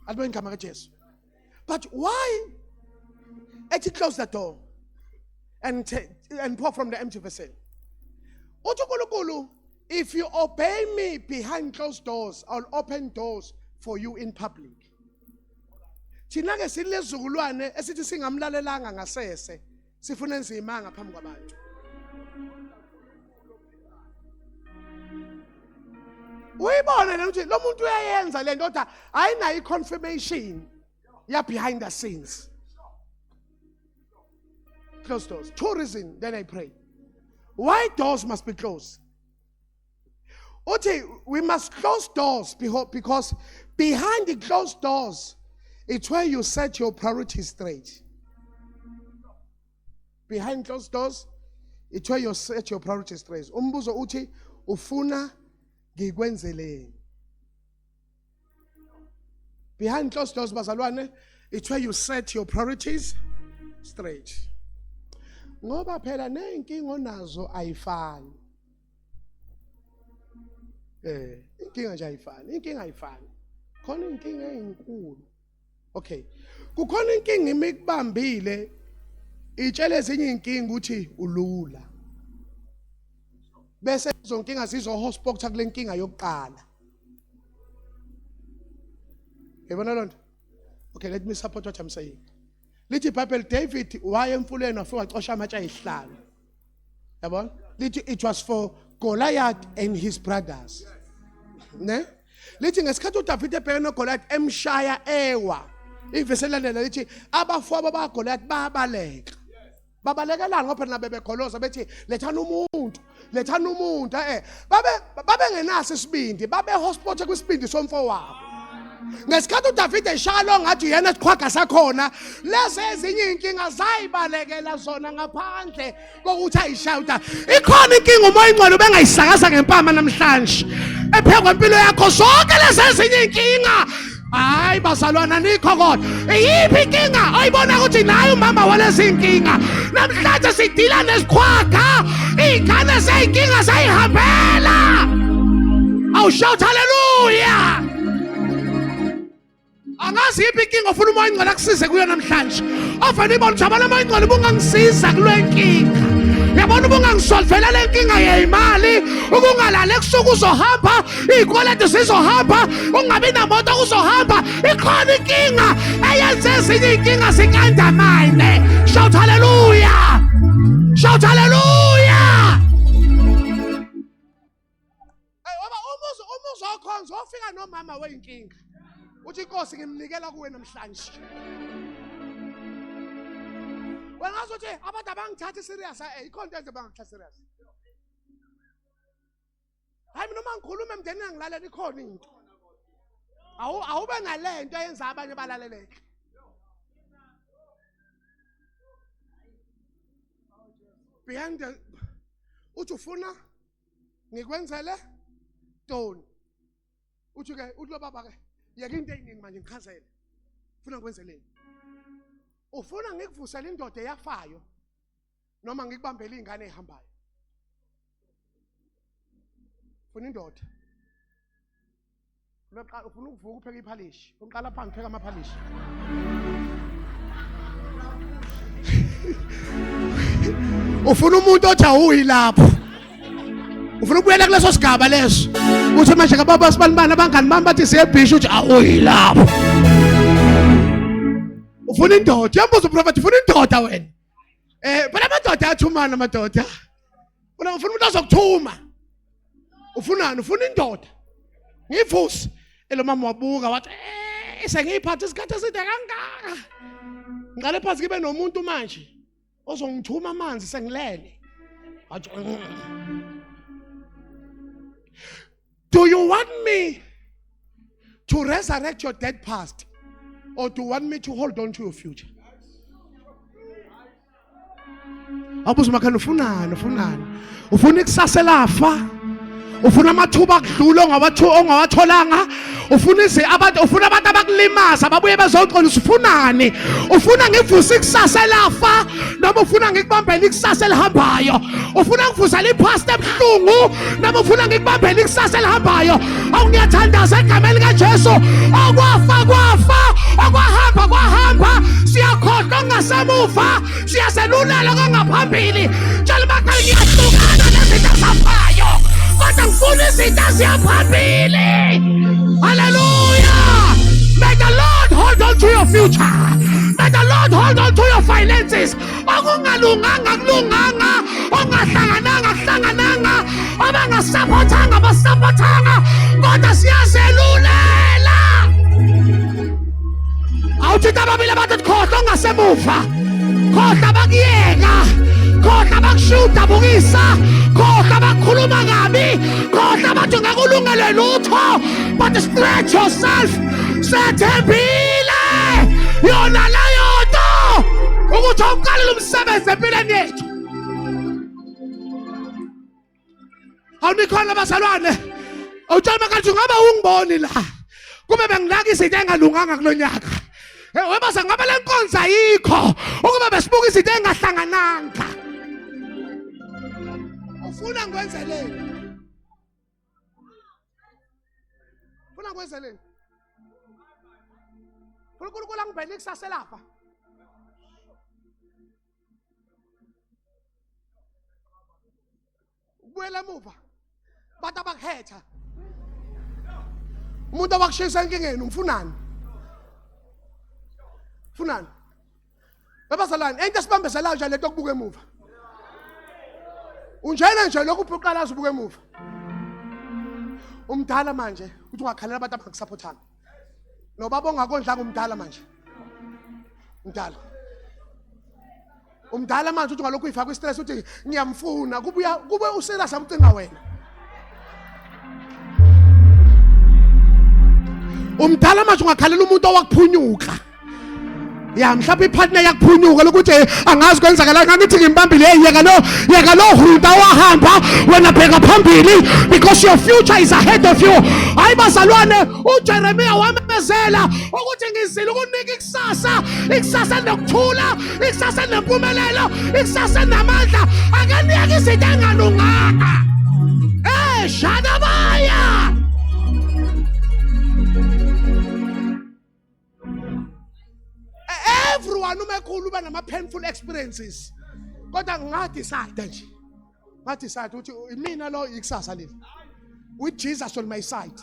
Alibe igama kaJesu. But why ethi close the door and pour from the empty vessel? Uthi uNkulunkulu, if you obey me behind closed doors, I'll open doors for you in public. Thina ke silezukulwane esithi singamlalelanga ngasese, sifuna enze imanga phambi kwabantu. Uyibone le ukuthi lo muntu uyayenza le nto, kodwa ayinayo i-confirmation ya behind the scenes. Close doors. Two reasons, then I pray. Why doors must be closed? Uthi we must close doors because behind the closed doors, it's where you set your priorities straight. Behind closed doors, it's where you set your priorities straight. Umbuzo uthi ufuna ngikwenzeleni? Behind closed doors, bazalwane, it's where you set your priorities straight. Ngoba phela nezinkinga onazo ayifani. Inkinga nje ayifani, inkinga ayifani. Khona inkinga ezinkulu. Okay. Kukhona inkinga imikubambile, itshele ezinye inkinga ukuthi ulula. Bese izo nkinga zizo hotspot kule nkinga yokuqala. Yabona lonto? Okay, let me support what I'm saying. Lithi iBhayibheli, David waye emfuleni, wafika wacosha amatshe ayihlanu. Yabona? Lithi it was for Goliath and his brothers. Ne? Lithi ngesikhathi uDavid ebhekene noGoliath emshaya ewa. Ivesi elandela lithi abafowabo baGoliath babaleka. Babalekelana ngoba phela bebegoloza bethi lethana umuntu, lethana umuntu. Babe bengenaso isibindi, babe hotspot kwisibindi somfowabo. Ngesikhathi uDavid eshaya ngathi uyena isiqhwaga sakhona, lezi ezinye inkinga zayibalekela zona ngaphandle kokuthi ayishaye uDavid. Ikhona inkinga umoya ingcwele ubengayisakaza ngempama namhlanje ephekwa impilo yakho, zonke lezi ezinye inkinga. Hayi bazalwana, nikho kodwa iyiphi inkinga oyibona ukuthi naye umama walezi inkinga? Namhlanje sidila nesiqhwaga, iy'ngane zey'nkinga zayihambela. Awu shout hallelujah. Angazi yiphi inkinga ofuna umoya ingcwele akusize kuyo namhlanje. Ovele ibona ukuthi abana moya ingcwele ubungangisiza kule nkinga. Uyabona ubungangisolvela le nkinga yeyimali, ukungalali ebusuku uzohamba, iy'kweletu zizohamba, ungabi namoto kuzohamba. Ikhona inkinga eyenze ezinye iy'nkinga zikandamine. Shout hallelujah. Shout hallelujah. Hey, ngoba uma uzokhonza wofika nomama weyinkinga. Uthi inkosi ngimnikela kuwe namhlanje. Wena ngazi ukuthi abantu abangithathi serious eh ikhona into enze bangithathi serious. Hayi mina uma ngikhuluma emndenini angilalela ikhona into. Awu awube nalento eyenza abanye balaleleke. Behind the uthi ufuna ngikwenzele toni. Uthi ke uthi lo baba ke yeke into eyiningi manje ngichazele. Ufuna ngikwenzeleni? Ufuna ngikuvusele indoda eyafayo noma ngikubambele izingane ezihambayo? Ufuna indoda. Loqala ufuna ukuvuka upheke iphalishi. Uqala phansi upheka amaphalishi. Ufuna umuntu othi awuyi lapho. Ufuna ukubuyela kuleso sigaba leso. Uthi manje kababa sibanibani abangani bami bathi siyebhisha uthi awuyi lapho. Ufuna indoda. Uyambuza uprofeti ufuna indoda wena. Eh phela amadoda ayathumana amadoda. Ufuna umuntu ozokuthuma. Ufunani? Ufuna indoda. Ngivuse. Elo mama wabuka wathi eh sengiyiphathe isikhathi eside kangaka. Ngiqale phansi ngibe nomuntu manje ozongithuma amanzi sengilele. Wathi Do you want me to resurrect your dead past or do you want me to hold on to your future? Abuza umakhana ufunani ufunani ufuna ikusasa elafa ufuna amathuba akudlula ongawatholanga ufuna izi abantu ufuna abantu abakulimaza babuye bezoxolisa ufunani ufuna ngivuse ikusasa elafa noma ufuna ngikubambele ikusasa elihambayo ufuna ngivusele ipast ebuhlungu noma ufuna ngikubambele ikusasa elihambayo awungiyathandaza egameni likaJesu okwafa kwafa okwahamba kwahamba siyakhohlwa okungasemuva siyaselulela okungaphambili tshela bakhala ngiyahlukana nezinto ezafayo kodwa ngifuna izinto eziyaphambili haleluya may the lord hold on to your future may the lord hold on to your finances okungalunganga kulunganga ongahlangananga kuhlangananga abangasaphothanga basaphothanga kodwa siyazelulela awuthinta ababili abantu khohlwa ongasemuva khohlwa bakuyeka khohlwa bakushiya udabukisa khohlwa bakhuluma kabi khohlwa bathi ngakulungele lutho but stretch yourself sethembile yona leyo nto ukuthi awuqalile umsebenzi empilweni yethu awunikhona bazalwane awutshela makathi ngabe ungiboni la kube bengilaka izinto engalunganga kulonyaka webaza ngabe le nkonzo ayikho ukuba besibuka izinto engahlangananga ufuna ngikwenzeleni ufuna ngikwenzeleni uNkulunkulu angibhele ikusasa lapha ubuyela emuva abantu abakhetha umuntu owakushisa enkingeni umfunani funani babazalwane into esibambezelayo nje lento okubuka emuva unjena nje lokhu uphuqalaza ubuka emuva umdala manje uthi ungakhalela abantu abangakusaphothanga nobaba ongakondlanga umdala manje umdala umdala manje uthi ngalokhu uyifaka i-stress uthi ngiyamfuna kubuya kube userious amcinga wena umdala manje ungakhalela umuntu owakuphunyuka ya mhlawumbe ipartner yakuphunyuka lokuthi angazi kwenzakalani ngangithi ngimbambile hey yeka lo yeka lo hunta wahamba wena bheka phambili because your future is ahead of you hayi bazalwane uJeremiah wamemezela ukuthi ngizile ukunika ikusasa ikusasa nokuthula ikusasa nempumelelo ikusasa namandla akaniyeke izinto engalunganga eh shadabaya. Umntwana uma ekhula uba nama painful experiences. Kodwa ngingadecide nje. Ngadecide ukuthi imina lo ikusasa leli. With Jesus on my side.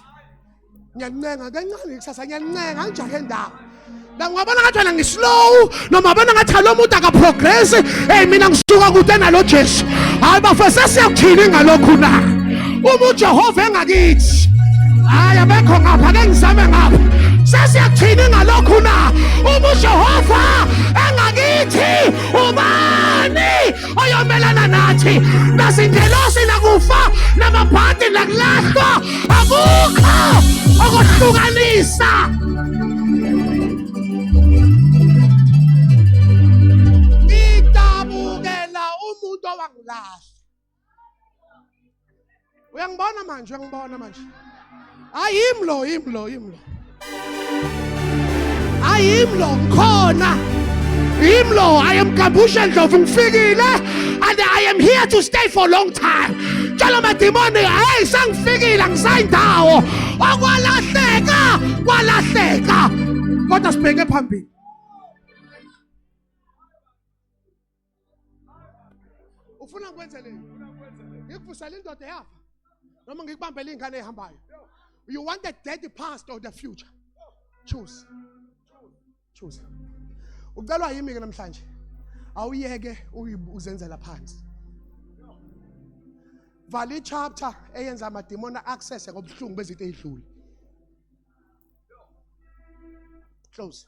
Ngiyancenga kancane ikusasa ngiyancenga ngijahe ndawo. La ngabona ngathi wena ngislow noma bona ngathi lo muntu akaprogress hey mina ngisuka kude nalo Jesu. Hayi bafo sesiyakuthini ngalokhu na? Uma uJehova engakithi. Hayi abekho ngapha ke ngizame ngapha. Sesiyakuthini ngalokhu na? Uma uJehova engakithi ubani oyomelana nathi? Nazingelosi nakufa namabhadi nakulahlwa akukho okuhlukanisa. Ngidabukela umuntu owangilahla. Uyangibona manje, uyangibona manje. Hayi yimi lo, yimi lo, yimi lo. Hayi yimi lo, ngikhona. Yimi lo, I am Gambusha Ndlovu ngifikile and I am here to stay for a long time. Tshela madimoni, hey sengifikile angisayindawo. Okwalahleka, kwalahleka. Kodwa sibheke phambili. Ufuna ngikwenzeleni? Ngikuvusele indoda eyafa noma ngikubambele ingane ehambayo? You want the dead past or the future? Choose. Choose. Ucelwa yimi ke namhlanje. Awuyeke uzenzela phansi. Vala i-chapter eyenza amadimoni access ngobuhlungu bezinto ezidlule. Close.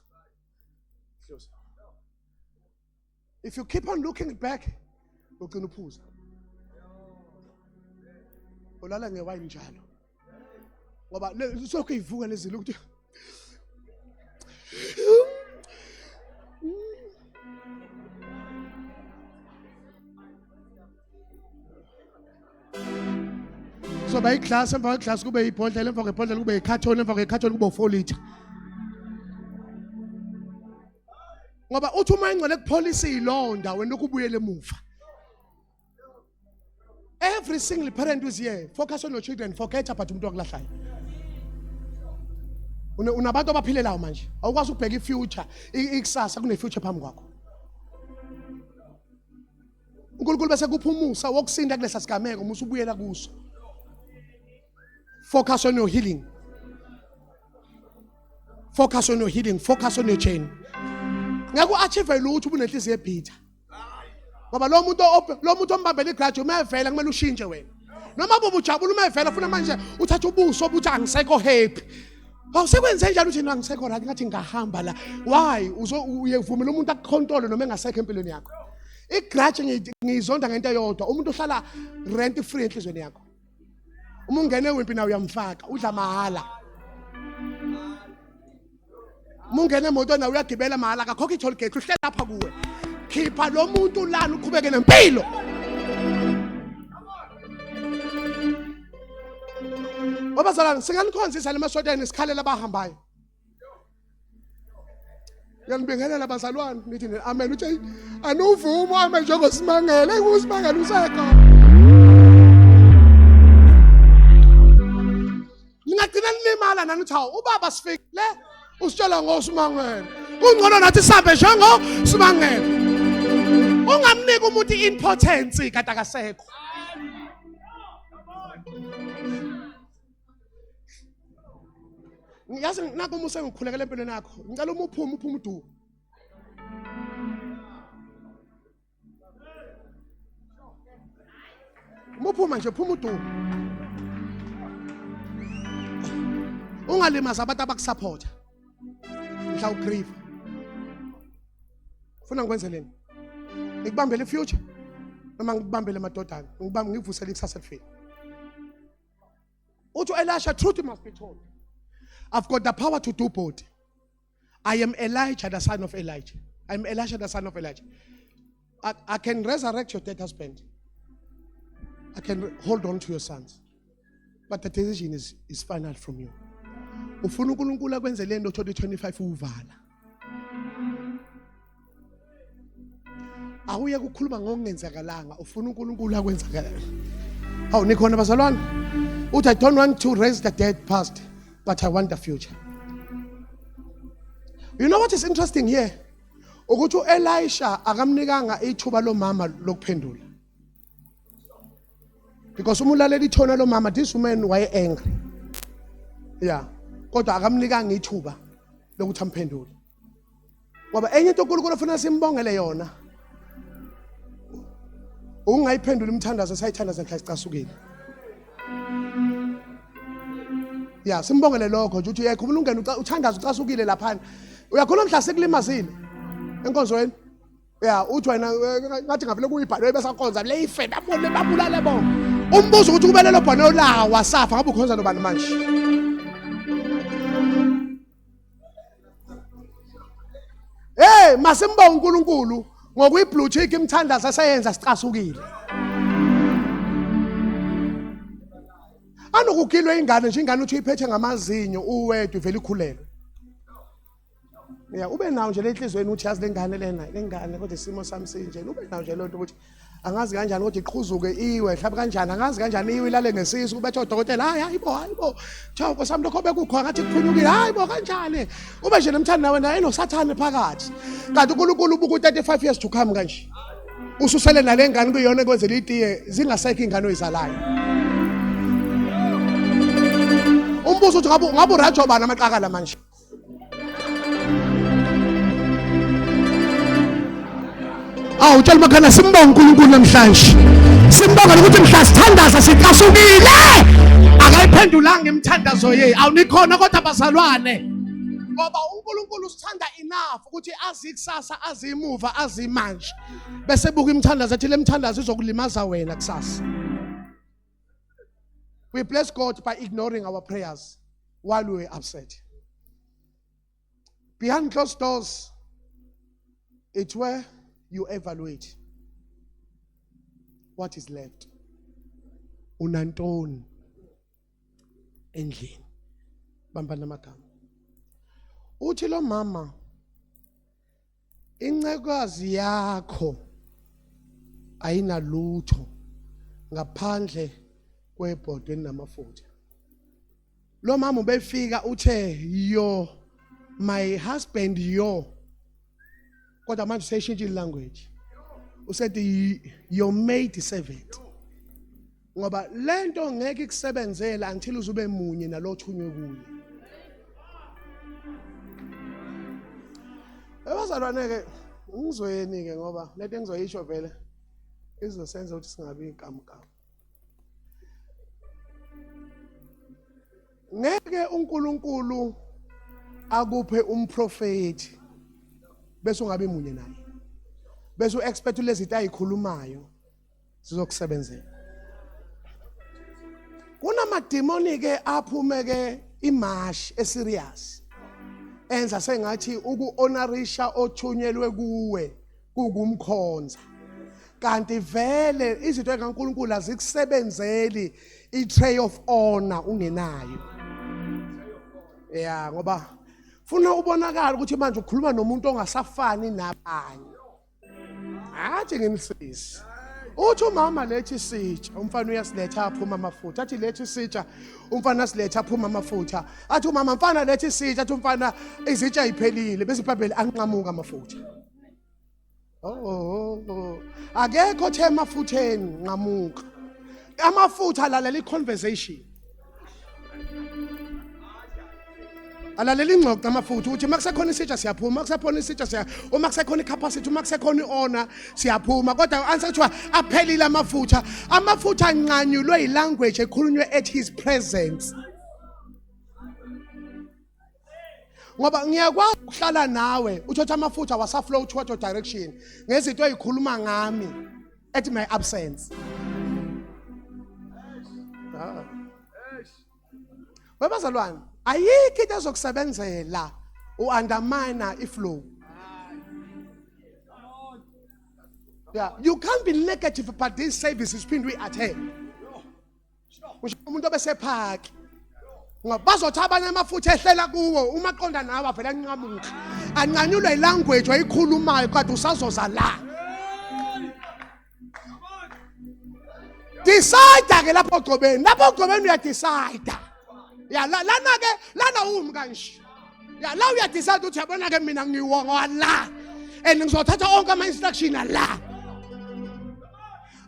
Close. If you keep on looking back, ugcina uphuza. Ulala ngewayini njalo. Ngoba lokhu ivuka lezi ukuthi Soba iglass emva kweglass kube ibhodlela emva kwebhodlela kube ikhathoni emva kwekhathoni kube u4 liter. Ngoba uthi uma ingcwele kupholisa ilonda wena ukubuyela emuva. Every single parent who's here, focus on your children, forget about umuntu wakulahlayo. Unabantu abaphilelayo manje. Awukwazi ukubheka ifuture, ikusasa kune future phambi kwakho. uNkulunkulu bese kupha umusa wokusinda kulesa sigameko umusa ubuyela kuso. Focus on your healing. Focus on your healing, focus on your chain. Ngeke uachieve lutho ubunenhliziyo ebhitha. Ngoba lo muntu lo muntu ombambela igrudge uma evela kumele ushintshe wena. Noma bubu ujabula uma evela funa manje uthatha ubuso obuthi angisekho happy. Awusekwenze njani uthi angisekho right ngathi ngahamba la. Why uzo uyevumela umuntu akucontrol noma engasekho empilweni yakho. Igrudge ngiyizonda ngento eyodwa umuntu ohlala rent free enhlizweni yakho. Uma ungene wimpi nawe uyamfaka udla mahhala. Uma ungena emotweni nawe uyagibela mahhala akakhokhi i-toll gate uhleli lapha kuwe. Khipha lo muntu lana uqhubeke nempilo. Babazalwane singanikhonzisa lemasontweni sikhalela abahambayo. Ngiyanibingelela bazalwane nithi amen uthi anuvumo amen njengosimangele usimangele usekho. Ningagcina nilimala nani uthi hawu ubaba sifikile usitshela ngosimangele. Kungcono nathi sihambe njengosimangele. Ungamniki umuntu i-importance kade akasekho. Yazi naku uma usengikhulekela empilweni yakho ngicela uma uphume uphume uduku uma uphuma nje phuma uduku ungalimazi abantu abakusupport mhla ugrieve ufuna ngikwenzeleni ngikubambele ifuture noma ngikubambele amadodana ngikubambe ngivusele ikusasa elifile uthi uElisha truth must be told I've got the power to do both I am Elijah the son of Elijah I'm Elisha the son of Elijah I can resurrect your dead husband I can hold on to your sons but the decision is final from you ufuna uNkulunkulu akwenze lento 2025 uvala awuye ukukhuluma ngokungenzakalanga ufuna uNkulunkulu akwenzakala hawu nikhona bazalwane uthi I don't want to raise the dead past but I want the future. You know what is interesting here? Ukuthi uElisha akamnikanga ithuba lomama lokuphendula. Because uma ulalela ithona lomama, this woman waye angry. Yeah. Kodwa akamnikanga ithuba lokuthi amphendule. Ngoba enye into uNkulunkulu afuna simbongele yona ungayiphendula imithandazo esayithandaza mhla sicasukile. Ya, simbongele lokho nje ukuthi uyakhuluma ungena uthandaza ucasukile laphana. Uyakhuluma mhla sekulimazile enkonzweni. Ya, uthi wena eh, ngathi ngavele kuyibhalwe besakonza le ife babone babulale bo. Umbuzo ukuthi kubele lo bhone olawa safa ngabe ukhonza nobani manje? Hey, masimbonge uNkulunkulu ngokuyiblue tick imthandazo aseyenza sicasukile. Anokugilwe ingane nje ingane uthi uyiphethe ngamazinyo uwedwa ivele ikhulelwe. Ya ube nawo nje lenhlizweni uthi yazi lengane lena lengane kodwa isimo sami sinje ube nawo nje lonto ukuthi angazi kanjani kodwa iqhuzuke iwe mhlawumbe kanjani angazi kanjani iwe ilale ngesisu kubethe odokotela hayi hayi bo hayi bo kuthiwa nkosi yami lokho bekukhona ngathi kuphunyukile hayi bo kanjani ube nje nemthandi nawe naye enosathane phakathi kanti uNkulunkulu ubuka u-35 years to come kanje ususele nale ngane kuyona ekwenzela itiye zingasekho ingane oyizalayo umbuzo uthi ngabe urajo bani amaqakala manje Awu tshela makhana simbonga uNkulunkulu namhlanje. Simbonga ukuthi mhla sithandaza sicasukile. Akayiphendulanga imithandazo yethu. Awunikhona kodwa bazalwane. Ngoba uNkulunkulu usithanda enough ukuthi azi ikusasa, azi imuva, azi imanje. Bese buka imithandazo ethi le mithandazo izokulimaza wena kusasa. We bless God by ignoring our prayers while we were upset. Behind closed doors, it's where you evaluate what is left. Unantoni endlini. Bamba namagama. Uthi lo mama Incekazi yakho ayinalutho ngaphandle kwebhodwe elinamafutha. Lo mama ubefika uthe yo my husband yo kodwa manje useyishintshile language usethi your maid servant ngoba lento ngeke ikusebenzele until uzube munye nalothunywe kuye Ebazalwane ke ngizweni ke ngoba lento engizoyisho vele izosenza ukuthi singabi inkamukamu Ngeke uNkulunkulu akuphe umprofeti bese ungabi munye naye bese uexpect lezi ayikhulumayo sizokusebenzela kunamadimoni ke aphume ke imash eserious enza sengathi uku-honorisha othunyelwe kuwe kukumkhonza kanti vele izinto ekaNkuluNkulu azikusebenzeli i-tray of honor ungenayo ya ngoba funa ubonakala ukuthi manje ukhuluma nomuntu ongasafani nabanye Athi ngimsisi. Uthi umama lethi isitsha, umfana uyasiletha aphuma amafutha. Athi lethi isitsha, umfana asiletha aphuma amafutha. Athi umama mfana lethi isitsha, athi umfana izitsha iphelile bese iBhayibheli anqamuka amafutha. Oh, oh, oh. Akekho othe emafutheni nqamuka. Amafutha alalela i-conversation. Alalela ingxoxo amafutha ukuthi uma kusekhona isitsha siyaphuma, uma kusekhona isitsha siya, uma kusekhona i-capacity, uma kusekhona i-honor siyaphuma. Kodwa answer kuthiwa aphelile amafutha. Amafutha anqanyulwe yi-language ekhulunywe at his presence. Ngoba ngiyakwazi ukuhlala nawe uthatha amafutha wasaflow toward your direction ngezinto ezikhuluma ngami at my absence. Ah. Webazalwane, ayikho into ezokusebenzela u-undermine iflow. Yeah, you can't be negative about these services phinde uyi-attend. Usho umuntu obesephaki. Ngoba bazothi abanye amafutha ehlela kuwo uma qonda nawe avele anqamuke. Anqanyulwe ilanguage oyikhulumayo kodwa usazoza la. Decide ke lapho ogcobeni. Lapho ogcobeni uyadecide. Ya lana ke lana umi kanje. Ya la uyadecide ukuthi yabona ke mina ngiwonga la. And ngizothatha onke ama instruction la.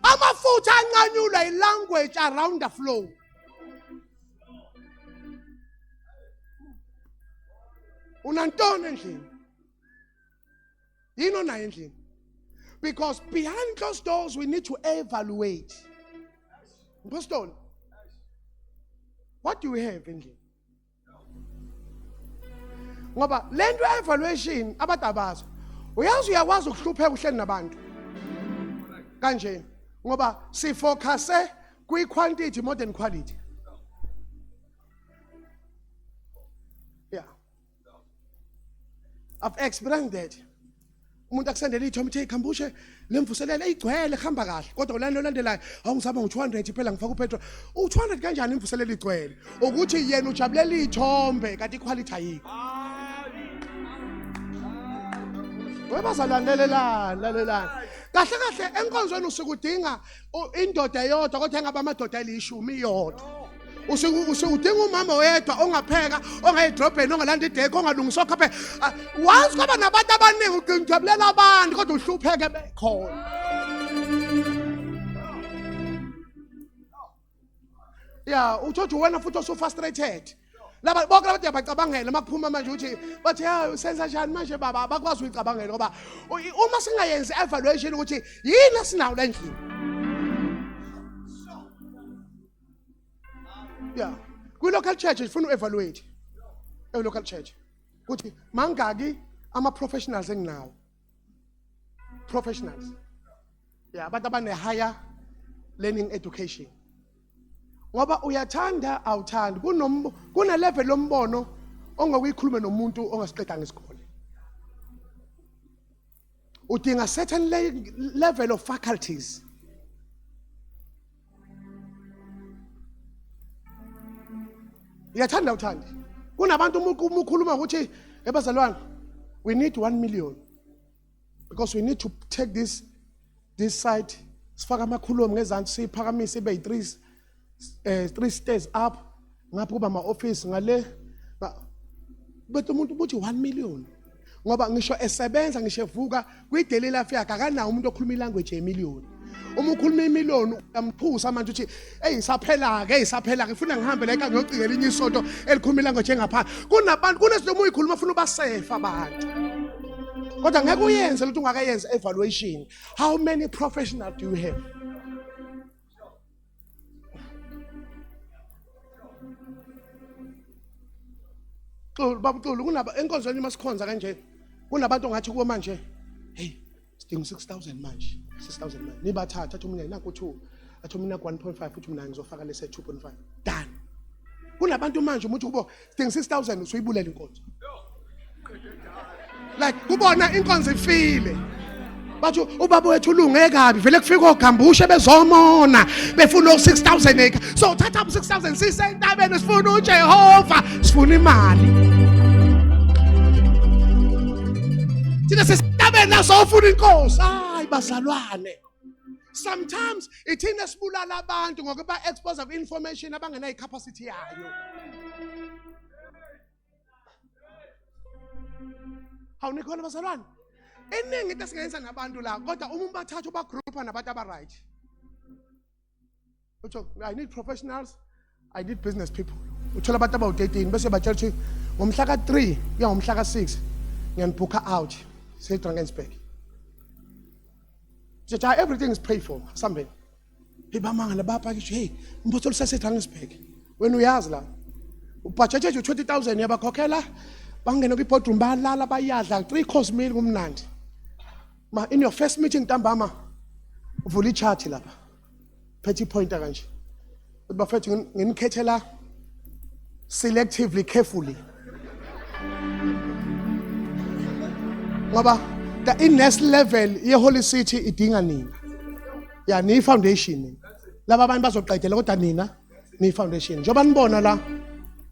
Amafutha anqanyulwa ilanguage around the flow. Unantoni endlini? Yini onayo endlini? Because behind closed doors we need to evaluate. Mpostoli, what do we have endlini? Ngoba lento evaluation abantu abazi. Uyazi uyakwazi ukuhlupheka uhleli nabantu. Kanje ngoba sifocuse kwi quantity more than quality. Yeah. I've experienced that. Umuntu akusendela ithombe uthi khambushe lemvuselelo eyigcwele kuhamba kahle kodwa ulana olandelayo awungisaba ngo200 phela ngifaka upetrol u200 kanjani imvuselelo igcwele ukuthi yena ujabulela ithombe kanti iquality ayikho. Webazalwane lalelani lalelani kahle kahle enkonzweni usuke udinga indoda eyodwa kodwa engaba amadoda alishumi iyodwa. Usuke udinga umama oyedwa ongapheka, ongaya edrobheni, ongalanda idekho, ongalungisa okhaphe. Once kwaba nabantu abaningi ugcina ujabulela abantu kodwa uhlupheke bekhona. Ya, uthothi wena futhi osu-frustrated. Laba bonke abantu uyabacabangela makuphuma manje ukuthi bathi ya usenza njani manje baba, abakwazi uyicabangela ngoba uma singayenzi evaluation ukuthi yini esinawo la endlini. Yeah, kwi-local church ifuna u-evaluate e-local church ukuthi mangaki ama-professionals enginawo, professionals, yeah, abantu abane-higher learning education, ngoba uyathanda awuthandi kune-level lombono ongakuyikhulume nomuntu ongasiqedanga isikole. Udinga certain level of faculties. Uyathanda uthandi kunabantu uma ukhuluma ukuthi ebazalwane we need 1 million because we need to take this side, sifake amakhulumu ngezansi, siyiphakamise ibe yi-3 three stairs up, ngapha kuba ama-office ngale. Bethi umuntu ubuthi 1 million ngoba ngisho esebenza, ngisho evuka kwi-daily life yakhe, akanawo umuntu okhuluma ilanguage yemillion. Uma ukhuluma imillion uyamthusa manje, uthi eyi isaphela-ke, eyi isaphela-ke, ifuna ngihambe la ekhaya ngiyocingela elinye isonto elikhuluma ilanguage engaphansi. Kunabantu kunezinto uma uyikhuluma funa ubasefa abantu, kodwa ngeke uyenze lutho ungakayenzi evaluation. How many professional do you have? Xulu baba Xulu, kunaba enkonzweni masikhonza kanje kunabantu ongathi kubo manje, hey, sidinga 6000 manje, 6000 manje nibathatha, athi omunye naku 2, athi omunye naku 1.5, uthi mina ngizofaka lese 2.5, done. Kunabantu manje umuntu kubo sidinga 6000, usuyibulela inkonzo, like kubona inkonzo ifile, bathi ubaba wethu ulunge kabi, vele kufika ogambushe bezomona befuna u-6000 acre. So thatha u-6000, sisentabeni, sifuna uJehova, sifuna imali thina, sisentabeni nasofuna inkosi. Hayi bazalwane, sometimes ithina sibulala abantu ngokuba expose ku-information abangenayo capacity yayo. Hawu, nikhona bazalwane? Iningi into esingayenza nabantu la, kodwa uma ubathatha ubagroupa nabantu aba-right, utho I need professionals, I need business people. Uthola abantu abawu-13 bese batshela ukuthi ngomhla ka-3 kuya ngomhla ka-6 ngiyanibhukha out se-Drakensberg. Sithi everything is paid for, sambeni. Hey, bamangala, bapakisha, hey umpostoli sase-Drakensberg, wena uyazi la ubhajetheje u-20 000, uyabakhokhela, bangene kwi-boardroom, balala, bayadla three course meal, kumnandi. Ma in your first meeting ntambama uvula i-chart lapha, phethe ipointer kanje, uthi bafethu nginikhethela selectively, carefully, ngoba the in next level ye-Holy City idinga nina, ya niyi-foundation nina. Laba abantu bazoqedela, kodwa nina niyi-foundation. Njengoba nibona la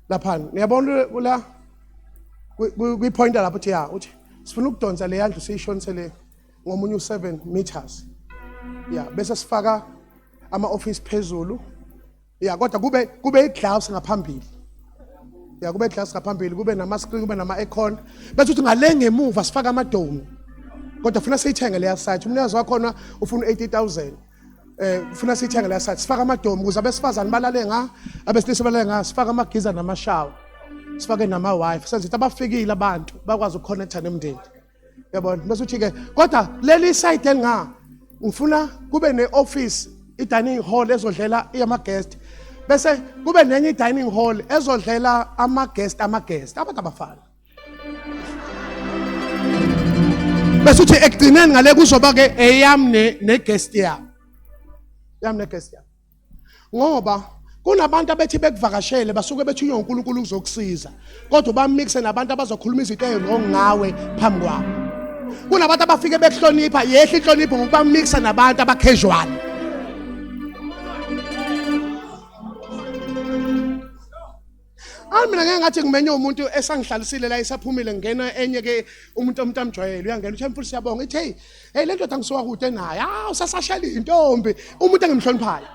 laphana, niyabona la kwi-pointer lapho, uthi ya, uthi sifuna ukudonsa le yandlu siyishonise le ngomunye u-7 meters, ya, bese sifaka ama-office phezulu, ya, kodwa kube iglass ngaphambili, ya, kube iglass ngaphambili, kube nama-screen, kube nama-aircon, bese uthi ngale ngemuva sifake amadome. Kodwa funa siyithenge leya site. Umnikazi wakhona ufuna 80,000. Ufuna siyithenge leya site. Sifake amadomu ukuze abesifazane balale nga, abesilisa balale nga, sifake amagiza namashawa. Sifake nama wifi. Senze ukuthi abafikile abantu bakwazi ukuconnecta nemndeni. Yabona? Bese uthi ke kodwa leli site elinga ngifuna kube ne-office, i-dining hall ezodlela ama-guest. Bese kube nenye i-dining hall ezodlela ama-guest ama-guest. Abantu abafana. Bese uthi ekugcineni ngale kuzoba ke eyami ne-guest yami. Yami ne-guest yami. Ngoba kunabantu abethi bekuvakashele basuke bethunywe uNkulunkulu ukuzokusiza kodwa bamixe nabantu abazokhuluma izinto eziwrong ngawe phambi kwabo. Kunabantu abafike bekuhlonipha, yehla inhlonipho ngokubamixa nabantu abacasual. Hayi mina ngeke ngathi ngimenye umuntu esangihlalisile la isaphumile ngena enye ke umuntu umuntu amjwayele uyangena uthi mfundisi siyabonga ithi hey hey le ndoda ngisuka kude naye ah usasashela intombi umuntu engimhloniphayo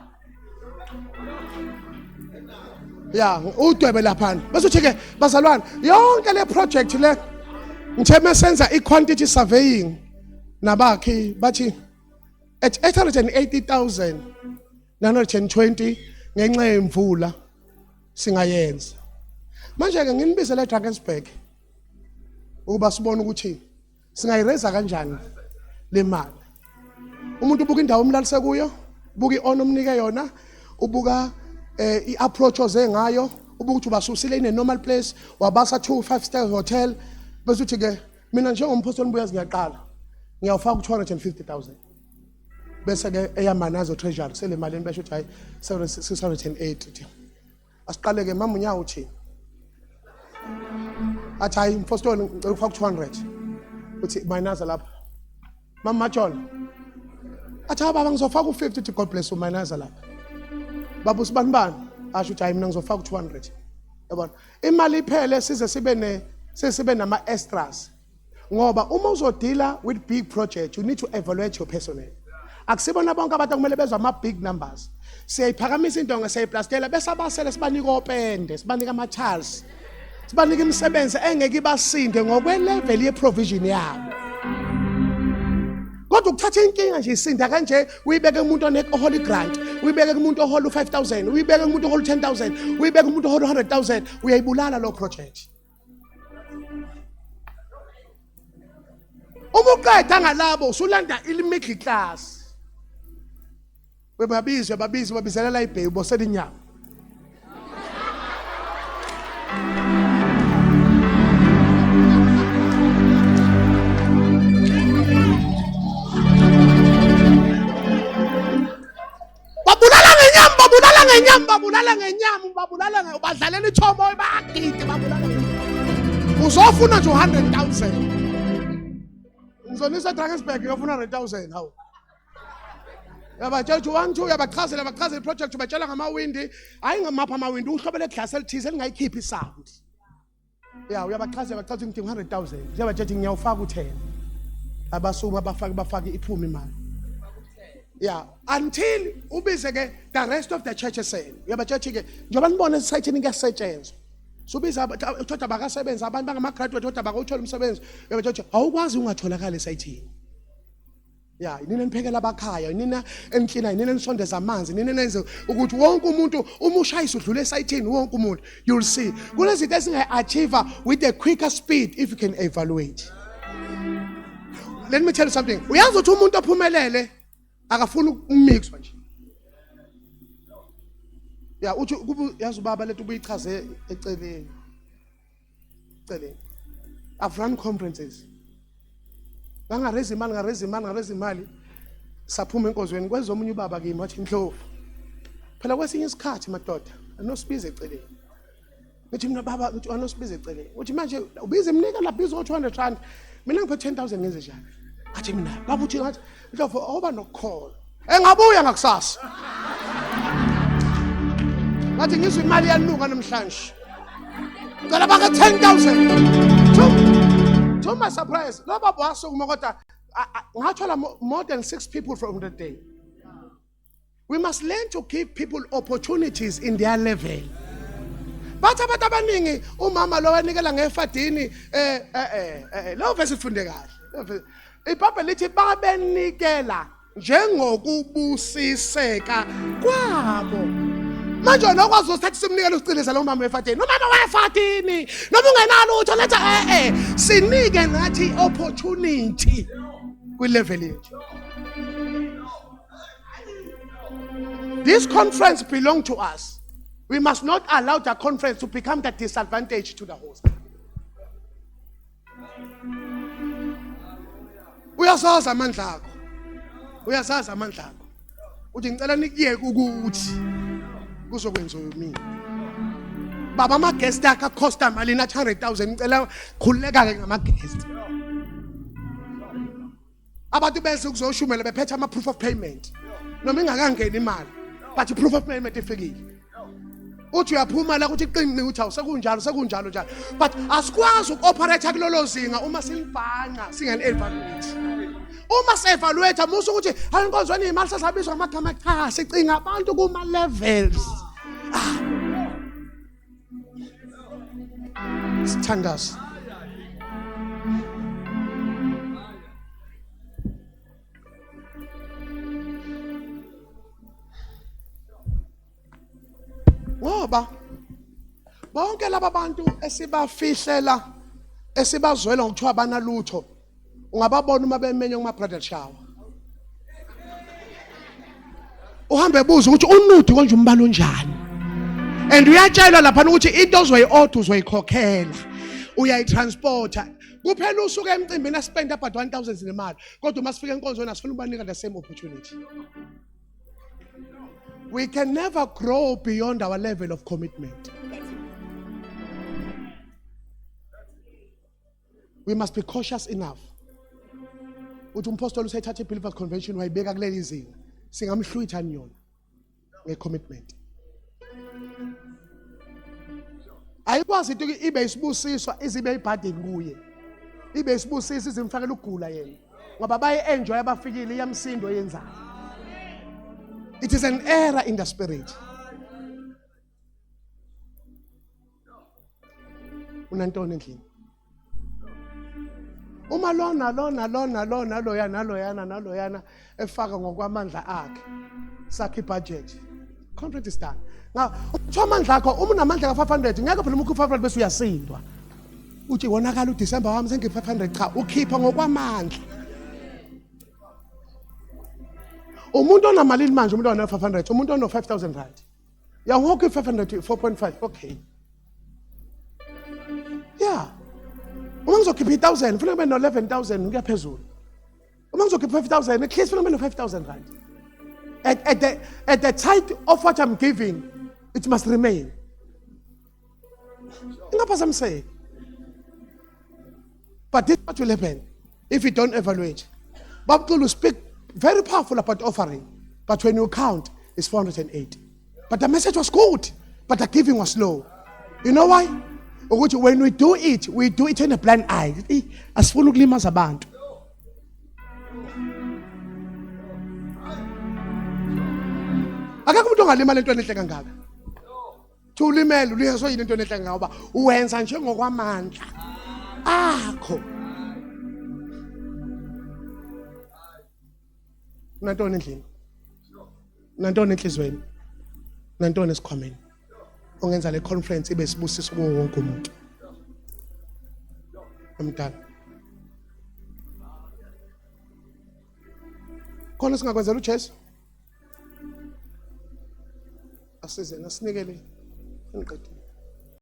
ya udwebe laphana bese uthi ke bazalwane yonke le project le ngithe mesenza i-quantity surveying nabakhi bathi at 880,920 ngenxa yemvula singayenza. Manje ke nginibizele eDrakensberg ukuba sibone ukuthi singayireza kanjani le mali. Umuntu ubuka indawo omlalise kuyo, ubuka i-on omnike yona, ubuka i-approach oze ngayo, ubuka ukuthi ubasusile in a normal place, wabasa to 5 star hotel, bese uthi ke mina njengomphostoli Mbuyazi ngiyaqala ngiyawufaka u-250,000. Bese ke eyamanazo treasury kusele imali besho ukuthi hayi 680. Asiqale ke mama unyawo uthi athi hayi mfostoli ngicela ukufaka u-200 uthi mayinaza lapha mama Majola athi hayi baba ngizofaka u-50 uthi God bless you mayinaza lapha baba usibani bani asho ukuthi hayi mina ngizofaka u-200. Yabona imali iphele size sibe ne sibe nama extras. Ngoba uma uzodila with big project you need to evaluate your personnel. Akusibona bonke abantu okumele bezwe ama big numbers. Siyayiphakamisa indonga siyayiplastela bese abasele sibanika opende, sibanika ama tiles. Sibanika imisebenzi engeke ibasinde ngokwe level ye provision yabo. Kodwa ukuthatha inkinga nje isinda kanje uyibeke kumuntu one holy grant, uyibeke kumuntu ohola u5000, uyibeke kumuntu ohola u10000, uyibeke kumuntu ohola u100000, uyayibulala lo project. Uma uqeda ngalabo usulanda i-middle class. Webabizi babizi babizelela ibhewu bosela inyama. Babulala ngenyama, babulala ngenyama, babulala ngenyama, babulala nge badlalela ithomo bayagide babulala. Uzofuna nje 100,000. Ngizonisa eDrakensberg ngiyofuna 100,000 hawu. Yabatshela ukuthi 1 2 uyabachazela bachazela iproject ubatshela ngamawindi, hayi ngamapha amawindi uhlobo leglass elithize elingayikhiphi isound. Ya uyabachazela bachaza ngidinga 100,000. Uyabatshela ngiyawufaka u10. Abasukuma bafake bafake iphume imali. Yeah, until ubize ke the rest of the church esele. Uyabatshela ke njengoba nibona esayithini kuyasetshenzwa. Subiza uthoda bakasebenza abantu bangama graduate kodwa bakawuthola umsebenzi. Uyabatshela awukwazi ungatholakala esayithini. Ya, nina niphekela abakhaya, nina eniklina, nina enisondeza amanzi, nina nenze ukuthi wonke umuntu uma ushayisa udlule esayithini wonke umuntu you'll see. Kunezinto esingayi-achieve with a quicker speed if you can evaluate. Let me tell you something. Uyazi ukuthi umuntu ophumelele akafuni ukumixwa nje. Ya uthi kuba yazi ubaba lento ubuyichaze eceleni. Eceleni. I've run conferences. Ngangareza imali, ngareza imali, ngareza imali. Saphuma enkonzweni kwezomunye ubaba kimi wathi Ndlovu. Phela kwesinye isikhathi madoda anosibiza eceleni. Ngithi mina baba ngithi anosibiza eceleni. Uthi manje ubiza imnika la biza 200 rand. Mina ngiphe 10000 ngenze njani? Athi mina baba uthi ngathi Ndlovu awuba nokukholwa. Engabuya ngakusasa. Ngathi ngizwe imali yanuka namhlanje. Ngicela baka 10000. To my surprise, lo baba wasukuma kodwa ngathola more than 6 people from the day. We must learn to give people opportunities in their level. Bathi abantu abaningi umama lo wanikela ngefadini lo verse ifunde kahle. IBhayibheli lithi babenikela njengokubusiseka kwabo. Manje wena okwazi usithatha simnikele usiqinise lo mama wefatini. Umama wefatini noma ungenalutho letha eh sinike ngathi opportunity kwi level yethu. This conference belong to us. We must not allow the conference to become the disadvantage to the host. Uyasazi amandla akho. Uyasazi amandla akho. Uthi ngicela nikuyeke ukuthi kuzokwenziwa mina. Baba ama guest akhe acosta malini athi 100,000 ngicela khululeka ke ngama guest. Abantu bese kuzoshumela bephethe ama proof of payment. Noma ingakangeni imali but proof of payment ifikile. Uthi uyaphuma la ukuthi qinqi uthi awusekunjalo sekunjalo njalo but asikwazi uku-operate kulolo zinga uma silibhanqa singani-evaluate. Uma si-evaluate musa ukuthi hayi inkonzweni imali sesabizwa amagama cha sicinga abantu kuma-levels. Ah. Sithandaze. Ngoba bonke laba bantu esibafihlela esibazwela ngokuthiwa banalutho ungababona uma bemenywa kuma bridal shower. Uhambe ebuza ukuthi unudi konje umbalo onjani. And uyatshelwa lapha ukuthi into ozoyi-order uzoyikhokhela. Uyayitransporta. Kuphela usuku emcimbini aspend about 1000 nemali. Kodwa uma sifika enkonzweni asifuna ukubanika the same opportunity. We can never grow beyond our level of commitment. We must be cautious enough. Uthi umpostoli usayithatha i-Believers Convention wayibeka kuleli zinga. Singamhlwitha yona nge-commitment. Ayikwazi into ibe isibusiso izibe ibhadeni kuye. Ibe isibusiso izimfakela ukugula yena. Ngoba baye enjoy abafikile iyamsindo yenzayo. It is an error in the spirit. Unantoni endlini? Uma lona lona lona lona loya naloyana naloyana efaka ngokwamandla akhe sakhe ibudget contract is done. Nga uthiwa amandla akho uma unamandla ka-500 ngeke phela uma 500 bese uyasindwa uthi wonakala uDecember wami sengiphe 500 cha ukhipha ngokwamandla. Umuntu onamalini manje umuntu ona 500 umuntu ono 5000 rand yawonke 500 4.5 okay yeah uma ngizokhipha i-1000 kufuneka kube no-11000 kuya phezulu. Uma ngizokhipha 5000 at least kufuneka kube no-5000 rand. At the tithe of what I'm giving it must remain. Ingaphazamiseki. But this is what will happen if you don't evaluate. Babxulu speak very powerful about offering, but when you count, it's 480. But the message was good, but the giving was low. You know why? Ukuthi when we do it, we do it in a blind eye. Asifuni ukulimaza abantu. Akekho umuntu ongalimala entweni enhle kangaka. Thi ulimele uliyezwe yini into enhle ngoba uwenza njengokwamandla akho. Unantoni endlini? Unantoni enhlizweni? Unantoni esikhwameni? Ongenza le conference ibe sibusiso kuwo wonke umuntu. Umdala. Khona singakwenzela uJesu? Asize nasinikele ngiqedile.